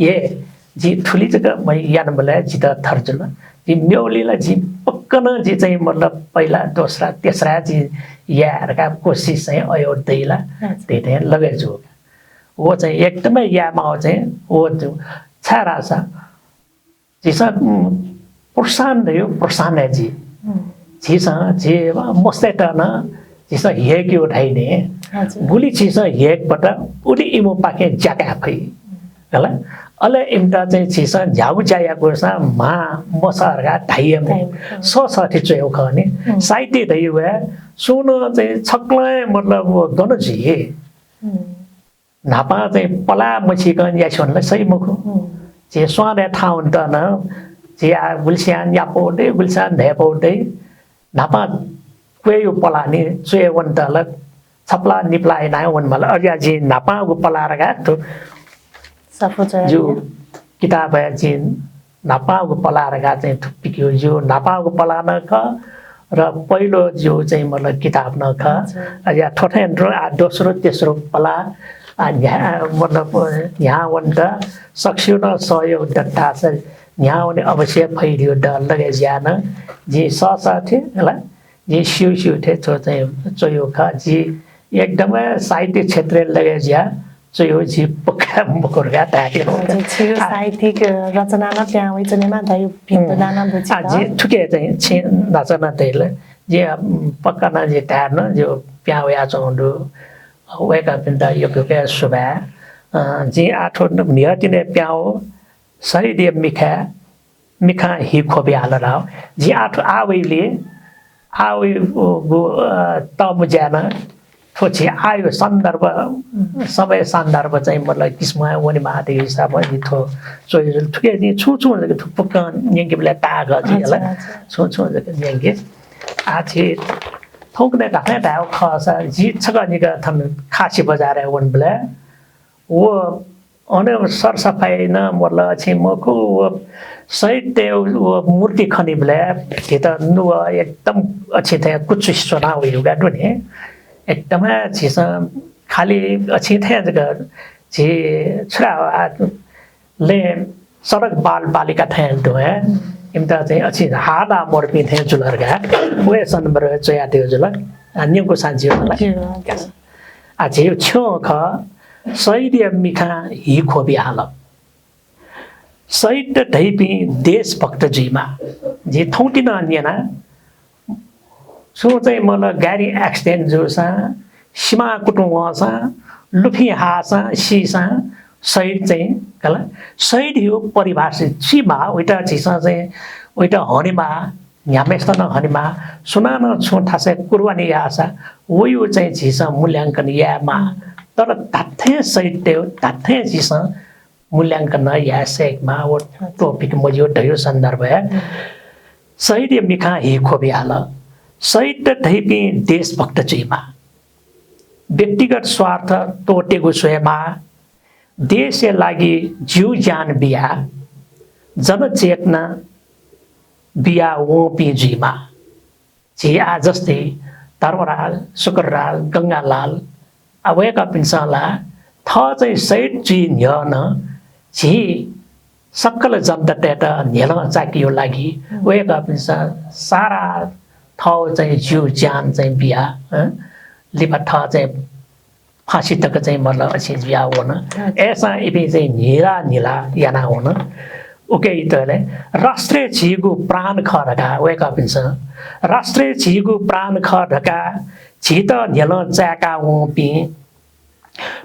ए, जि थुलि जक मै यानाबलय् जितः थर जुल। जि मेवलि ला जि पक्का नं जि चाहिँ मतलब पहिला, दोस्रा, तेस्रा जि याये धकाः कोसिस चाहिँ अय् दइ ला, हजुर। धइथें लगय् जू। व चाहिँ एकदमै यायेमाःगु चाहिँ व जू। छाय् धाःसा झीसं, उम्, प्रोत्साहन धइगु, प्रोत्साहन हे जुइ। झीसं, झी मस्तय्त नं झीसं ह्यय्केगु धाइ नि। हजुर। गुलि झीसं ह्यय्केबत, उलि इमिपाखें ज्या काये फइ। हला? अले इमित चाहिँ झीसं न्ह्यागु ज्या याकूसां म्हां मसः धकाः धाइ हे मखु। धाइ मखु। सःसःथें च्वयेगु खः नि। साहित्य धइगु हे सुं नं चाहिँ छकलं हे मतलब गन जुइ। न्हापां चाहिँ पलाः मछिकं न्यासि वने ला सही मखु। झी स्वांदँय् थाहां वनेत नं झी आः गुलिस्यां न्यापौ दइ, गुलिस्यां न्हय्पौ दइ। न्हापां क्वय्‌गु पलाः नि च्वय् वनेत ला छपलाः निपलाः यानाः वनेमाल। अज्याः जिं न्हापांगु पलाः धकाः थ्व सफू च्वया जिगु किताबय् जिं न्हापांगु पलाः धकाः चाहिँ थुपिकियो जिगु न्हापांगु पलाः नं खः र पहिलो जिगु चाहिँ मतलब किताब नं खः। हजुर। अज्याः थ्व थें दु, आ, दोस्रो, तेस्रो पलाः, आ, न्ह्या-, मतलब, न्ह्याः वनेत सकसिनं सहयोग दत धाःसा न्ह्याः वने अवश्य फइ धइगु द लगय् जुयाः नं जिं सःसःथें, हला, जिं स्यू स्यू थें थ्व चाहिँ च्वय् खः। जि एकदमै साहित्य क्षेत्रय् लगय् जुयाः च्वय् जि पक्का मखु धकाः धाये त्यन। हजुर, छिगु आ, साहित्यिक रचना नं पिहां वइच्वनेमा धइगु भिंतुना नं दु आ, छित। जि थुके चाहिँ छिं न्हाचः नं धइगु ला, जि, उम्, पक्का नं जि धाये नं जि पिहां वयाच्वंगु दु। वय्कःपिन्त यक्व यक्व सुभाय्। अ, जिं आः थ्व म्हिगः तिनि पिहां वः शहीदया मिखाय् मिखां हि ख्वबियाहल धाः। जिं आः थ्व आः वइबलय्, आः वइगु, अ, तःमुँज्याय् नं थ्व झी आःया सन्दर्भ, समय सन्दर्भ चाहिँ मतलब किसिमं वनेमाः धइगु हिसाबं जिं थ्व च्वयागु जुल। थुके जिं छुं छुं जक थ्व फुक्कं न्यंकेबलय् ताःहाकः जुइ ला। अच्छा, अच्छा। छुं छुं जक न्यंके। आः झी थौंकन्हय् धात्थें धायेगु खःसा जि छकः निकः थन खासी बजारय् वनेबलय् व अन सरसफाइ नं मतलब अछिं मखु, व शहीदतय् व मूर्ति खनीबलय् झीत नुगः एकदम अछिं थें कुचुसि च्वना वइगु का दु नि। एकदमै झीसं खालि अछिं थें जक झी छु धाये आ, लँय् सडक बालबालिका थें दु हे। इमित चाहिँ अछिं हाःदा मरुपिं थें जुल धकाः व सन्दर्भय् च्वयातःगु जुल। आ, न्यंकूसां ज्यू होला। ज्यू, ज्यू। आ, झीगु छ्यं खः, शहीदया मिखां हि ख्वबि हाल। शहीद धइपिं देशभक्त जुइमा। जिं थौंतिं नं न्यना, छुं चाहिँ मतलब गाडी accident जूसां, सिमा कुतुं वंसां, लुफिं हाःसां, सीसां शहीद चाहिँ खला। शहीदया परिभाषा छि माः, वइत झीसं चाहिँ वइत हनेमाः, न्ह्याम्हय्सित नं हनेमाः, सुनानं छुं थासय् कुर्बानी याःसा वया चाहिँ झीसं मूल्यांकन यायेमाः। तर धात्थें शहीदतय् धात्थें झीसं मूल्यांकन याये सय्केमाः। व topic मज्यू धयु सन्दर्भय् शहीदया मिखां हि ख्वबि हाल। शहीद धइपिं देशभक्त जुइमा। व्यक्तिगत स्वार्थ त्वःतेगु स्वयेमाः। देशया लागि ज्यू ज्यान बिया, जनचेतना बिया वंपिं जुइमा। झी आः जस्तै धर्मराज, शुक्रराज, गंगालाल, आ, वय्कःपिन्सं ला थः चाहिँ शहीद जुइ न्ह्यः नं झी सकल जनतातय्त न्ह्यलं चाकीगु लागि वय्कःपिन्सं सारा थःगु चाहिँ ज्यू ज्यान चाहिँ बिया, अँ, लिपा थः चाहिँ फाँसी तक चाहिँ मतलब अथे जुया वन। अय्सां इपिं चाहिँ न्हिला न्हिला याना वन। उकियातले राष्ट्र झीगु प्राण खः धकाः वय्कःपिन्सं, राष्ट्र झीगु प्राण खः धकाः झीत न्ह्यलं चाय्का वंपिं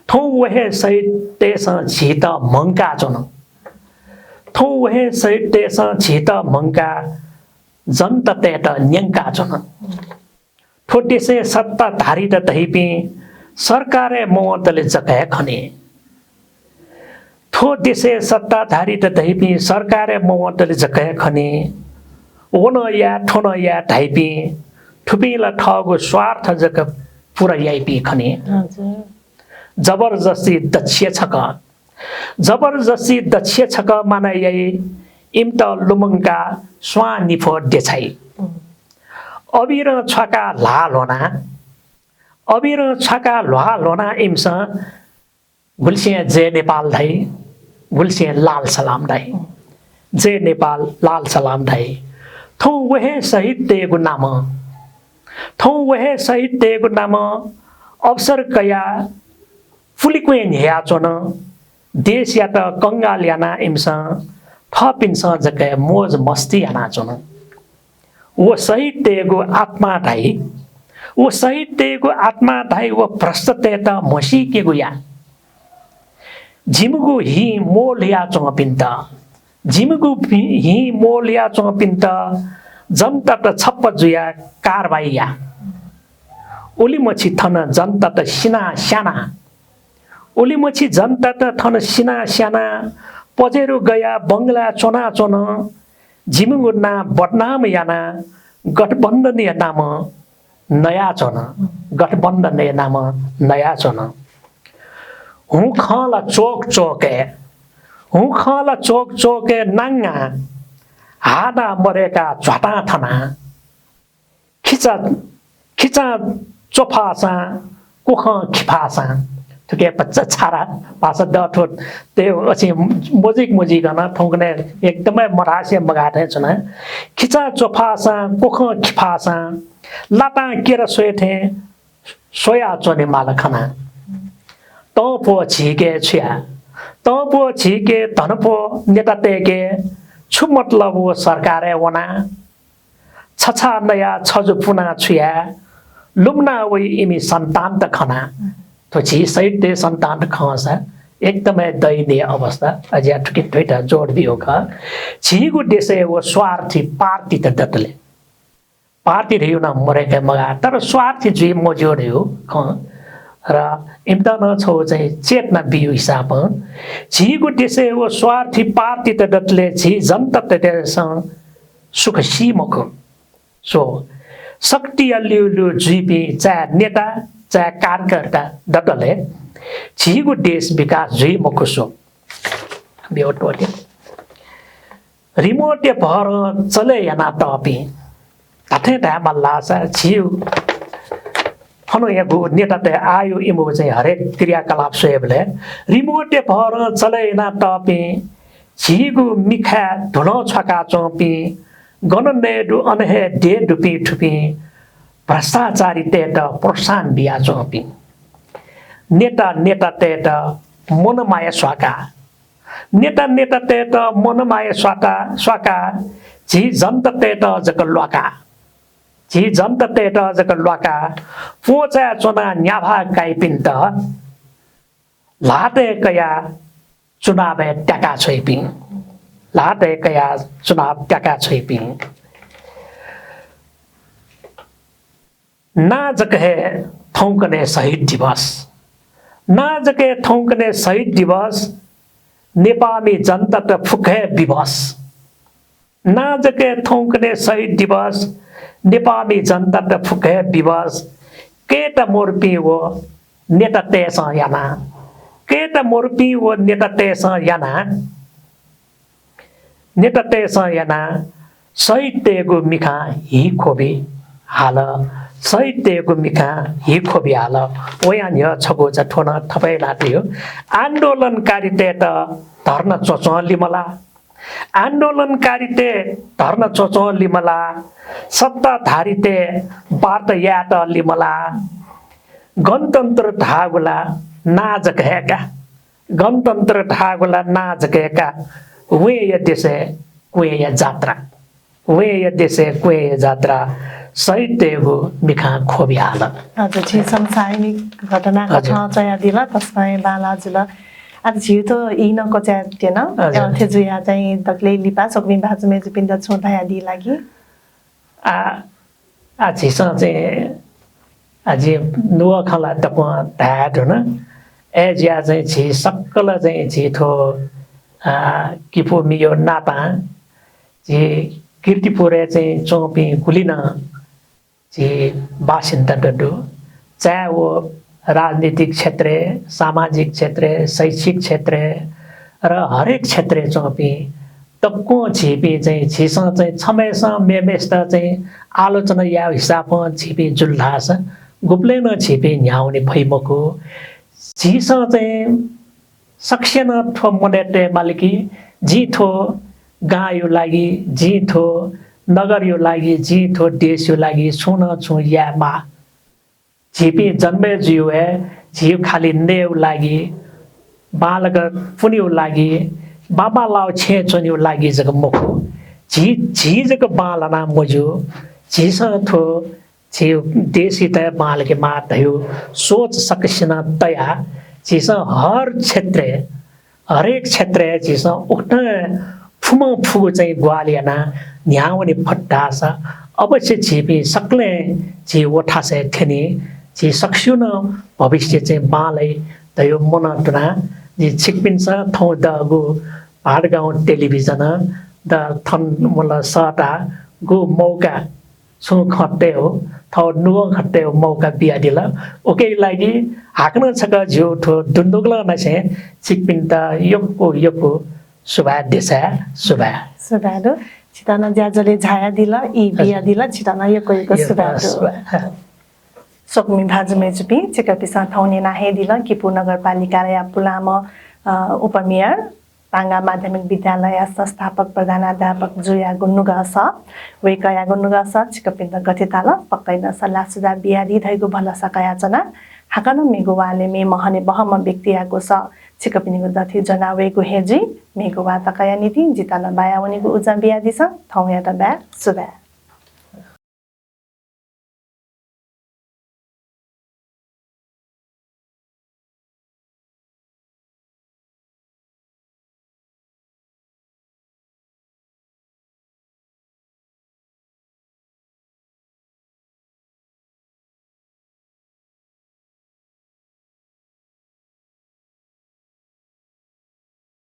थौं व हे शहीदतय्सं झीत म्हंका च्वन। थौं व हे शहीदतय्सं झीत म्हंका जनतातय्त न्यंका च्वन। थ्व देशय् सत्ताधारीत धइपिं सरकारय् मवंतले जक हे खनी। थ्व देशय् सत्ताधारीत धइपिं सरकारय् मवंतले जक हे खनी। व नं याये, थ्व नं याये धाइपिं, थुपिं ला थःगु स्वार्थ जक पूरा याइपिं खनी। हजुर। जबरजस्ती दक्ष्य छकः, जबरजस्ती दक्ष्य छकः माना याइ, इमित लुमंकाः स्वां निफ्वः देछाइ। अबिरं छ्वाकाः ल्हाः ल्ह्वनाः, अबिरं छ्वाकाः ल्हाः ल्ह्वनाः इमिसं गुलिसिं जय नेपाल धाइ, गुलिसिं लाल सलाम धाइ। जय नेपाल, लाल सलाम धाइ। थौं व हे शहीदतय्गु नामं, थौं व हे शहीदतय्गु नामं अवसर कयाः पुलिक्वय् न्ह्ययाच्वन। देशयात कंगाल यानाः इमिसं थःपिन्सं जक हे मोज मस्ती यानाच्वन। व शहीदतय्गु आत्मा धाइ, व शहीदतय्गु आत्मा धाइ व भ्रष्टतय्त म्हसीकेगु या। जिमिगु हिं मोलयाच्वंपिन्त, जिमिगु भि-, हिं मोलयाच्वंपिन्त जनतात छप्प जुयाः कारवाही या। उलिमछि थन जनतात सिनाः स्यानाः, उलिमछि जनतात थन सिनाः स्यानाः पजेरु गयाः बंगलाय् च्वनाच्वन। जिमिगु नां बदनाम यानाः गठबन्धनया नामं नयाच्वन, गठबन्धनया नामं नयाच्वन। हुँ खँ ला च्वक च्वकय्, हुँ खँ ला च्वक च्वकय् नांगां हाःनाः मदय्काः झ्वातां थनाः खिचा, खिचां च्वफाःसां, क्वखं खिफाःसां। थुके भचा छारा भाषा दथुत ते अछि मजिक मजिकन थौंकन्हय् एकदमै मधासे मगाः थें च्वना। खिचां च्वफाःसां, क्वखं खिफाःसां, लातां केरा स्वये थें स्वया च्वने माल खना। तंप्वः झीके छु या? तंप्वः झीके धनप्वः नेतातय्के छु मतलब व सरकारय् वना? छछाः नयाः छजु पुनाः छु याये? लुमना वइ इमि सन्तानत खना। थ्व झी शहीदतय् सन्तानत खंसा एकदमै दयनीय अवस्था। अज्या थुकिं थुइत जोड बियो खः। झीगु देशय् व स्वार्थी पार्टीत दतले। पार्टी धयु नं मदय्के मगाः, तर स्वार्थी जुइ मज्यू धयु खँ। र इमित नं छौ चाहिँ चेतना बियु हिसाबं झीगु देशय् व स्वार्थी पार्टीत दतले झी जनतातय्सं सुख सी मखु। सो, शक्तिया ल्यूल्यू जुइपिं चाहे नेता, चाहे कार्यकर्ता दतले झीगु देश विकास जुइ मखु सो। ब्यौ त्वःते। रिमोटया भरं चले यानातःपिं, धात्थें धायेमाल धाःसा झीगु थनयागु नेतातय् आःयु इमिगु चाहिँ हरेक क्रियाकलाप स्वयेबलय् रिमोटया भरं चले यानातःपिं झीगु मिखाय् धुलं छ्वाकाच्वंपिं, गन नये दु अन हे दये दुपिं थुपिं भ्रष्टाचारीतय्त प्रोत्साहन बियाच्वंपिं। नेता नेतातय्त मनमाया स्वाका, नेता नेतातय्त मनमाया स्वाका, स्वाका, झी जनतातय्त जक ल्वाका, झी जनतातय्त जक ल्वाका, प्वँचाय् च्वनाः न्याभा काइपिन्त ल्हातय् कयाः चुनावय् त्याका छ्वइपिं, ल्हातय् कयाः चुनाव त्याका छ्वइपिं। ना जक हे थौंकन्हय् शहीद दिवस, ना जक हे थौंकन्हय् शहीद दिवस, नेपाःमि जनतात फुक्क हे विवश। ना जक हे थौंकन्हय् शहीद दिवस, नेपाःमि जनतात फुक्क हे विवश। कय्ता मरुपिं व नेतातय्सं याना, कय्ता मरुपिं व नेतातय्सं याना, नेतातय्सं याना शहीदतय्गु मिखां हि ख्वबि हाल, शहीदतय्गु मिखां हि ख्वबि हाल। वयां न्ह्यः छगू चा थ्व नं थपय् ल्हातय् हो। आन्दोलनकारीतय्त धर्ना च्वच्वं लिमला, आन्दोलनकारीतय् धर्ना च्वच्वं लिमला, सत्ताधारीतय् वार्ता यायेत लिमला। गणतन्त्र धाःगु ला ना जक हे का, गणतन्त्र धाःगु ला ना जक हे का। वेंया देशय् क्वेंया जात्रा, वेंया देशय् क्वेंया जात्रा, शहीदतय्गु मिखां ख्वबि हाल। हजुर, झी समसामयिक घटना हजुर। कथं च्वयादिल, तसकं हे बांलाः जुल। आः झी थ्व ई नं क्वचायेत्यन। हजुर। अथे जुयाः चाहिँ दकलय् लिपा स्वकुमि भाजु मय्जुपिन्त छुं धयादी ला कि? आ, आ, झीसं चाहिँ, आ, झी नुगः खँ ला दक्वं धाये धुन। अय् जुयाः चाहिँ झी सकल चाहिँ झी थ्व, आ, किपू मियो नातां झी कीर्तिपुरय् चाहिँ च्वंपिं गुलि नं झी बासिन्दात दु। चाहे व राजनीतिक क्षेत्रय्, सामाजिक क्षेत्रय्, शैक्षिक क्षेत्रय् र हरेक क्षेत्रय् च्वंपिं दक्वं झीपिं चाहिँ, झीसं चाहिँ छम्हय्सं मेम्हय्सित चाहिँ आलोचना यायेगु हिसाबं झीपिं जुल धाःसा गुबलें नं झीपिं न्ह्यावने फइ मखु। झीसं चाहिँ सकसिनं थ्व मनय् तयेमाल कि जिं थ्व गांया लागि, जिं थ्व नगरया लागि, जिं थ्व देशया लागि छुं न छुं यायेमाः। झीपिं जन्मय् जुयावये, झी खालि नयेया लागि, बांलाक पुन्या लागि, बांबांलाःगु छेँय् च्वनेया लागि जक मखु। झी, झी जक बांलाना मज्यू। झीसं थ्व झी देशयात बांलाकेमाः धयागु सोच सकसिनं तयाः झीसं हर क्षेत्रय्, हरेक क्षेत्रय् झीसं उकथं फुम्हं फुगु चाहिँ ग्वाहालि यानाः न्ह्यावने फत धाःसा अवश्य झीपिं सकलें झी व थासय् थ्यनी। झी सकसिनं भविष्य चाहिँ बांलाइ धयागु मनं तुनाः जि छिकपिन्सं थौं दःगु भादगाउँ टेलिभिजनं द थन मुल सःतागु मौका छुं खँ तयेगु, थौं नुगः खँ तयेगु मौका बियादिल। उकिया लागि हाकनं छकः झीगु थ्व दुनुगलंनिसें छिकपिन्त यक्व यक्व सुभाय् देछाये, सुभाय्। सुभाय् दु। छितः नं ज्याझ्वलय् झायादिल, ई हजुर। बियादिल, छितः नं यक्व यक्व यक्व सुभाय् दु। सुभाय्। स्वकुमि भाजु मय्जुपिं, छिकपिन्सं थौं न्यना हे दिल, किपू नगरपालिकाया पुलांम्ह, अ, उपमेयर, पांगा माध्यमिक विद्यालय संस्थापक प्रधानाध्यापक जुयागु नुगः सः, वय्कःयागु नुगः सः छिकपिन्त गथे ताल, पक्कै नं सल्लाह सुझाव बियादी धइगु भलसा कयाच्वना। हाकनं मेगु वालय् मेम्ह हनेबहःम्ह व्यक्तियागु सः छिकपिनिगु दथुइ ज्वना वयेगु हे जुइ। मेगु वाः तकया निंतिं जितः नं बाया वनेगु उजं बियादिसँ। थौंयात बाय्, सुभाय्।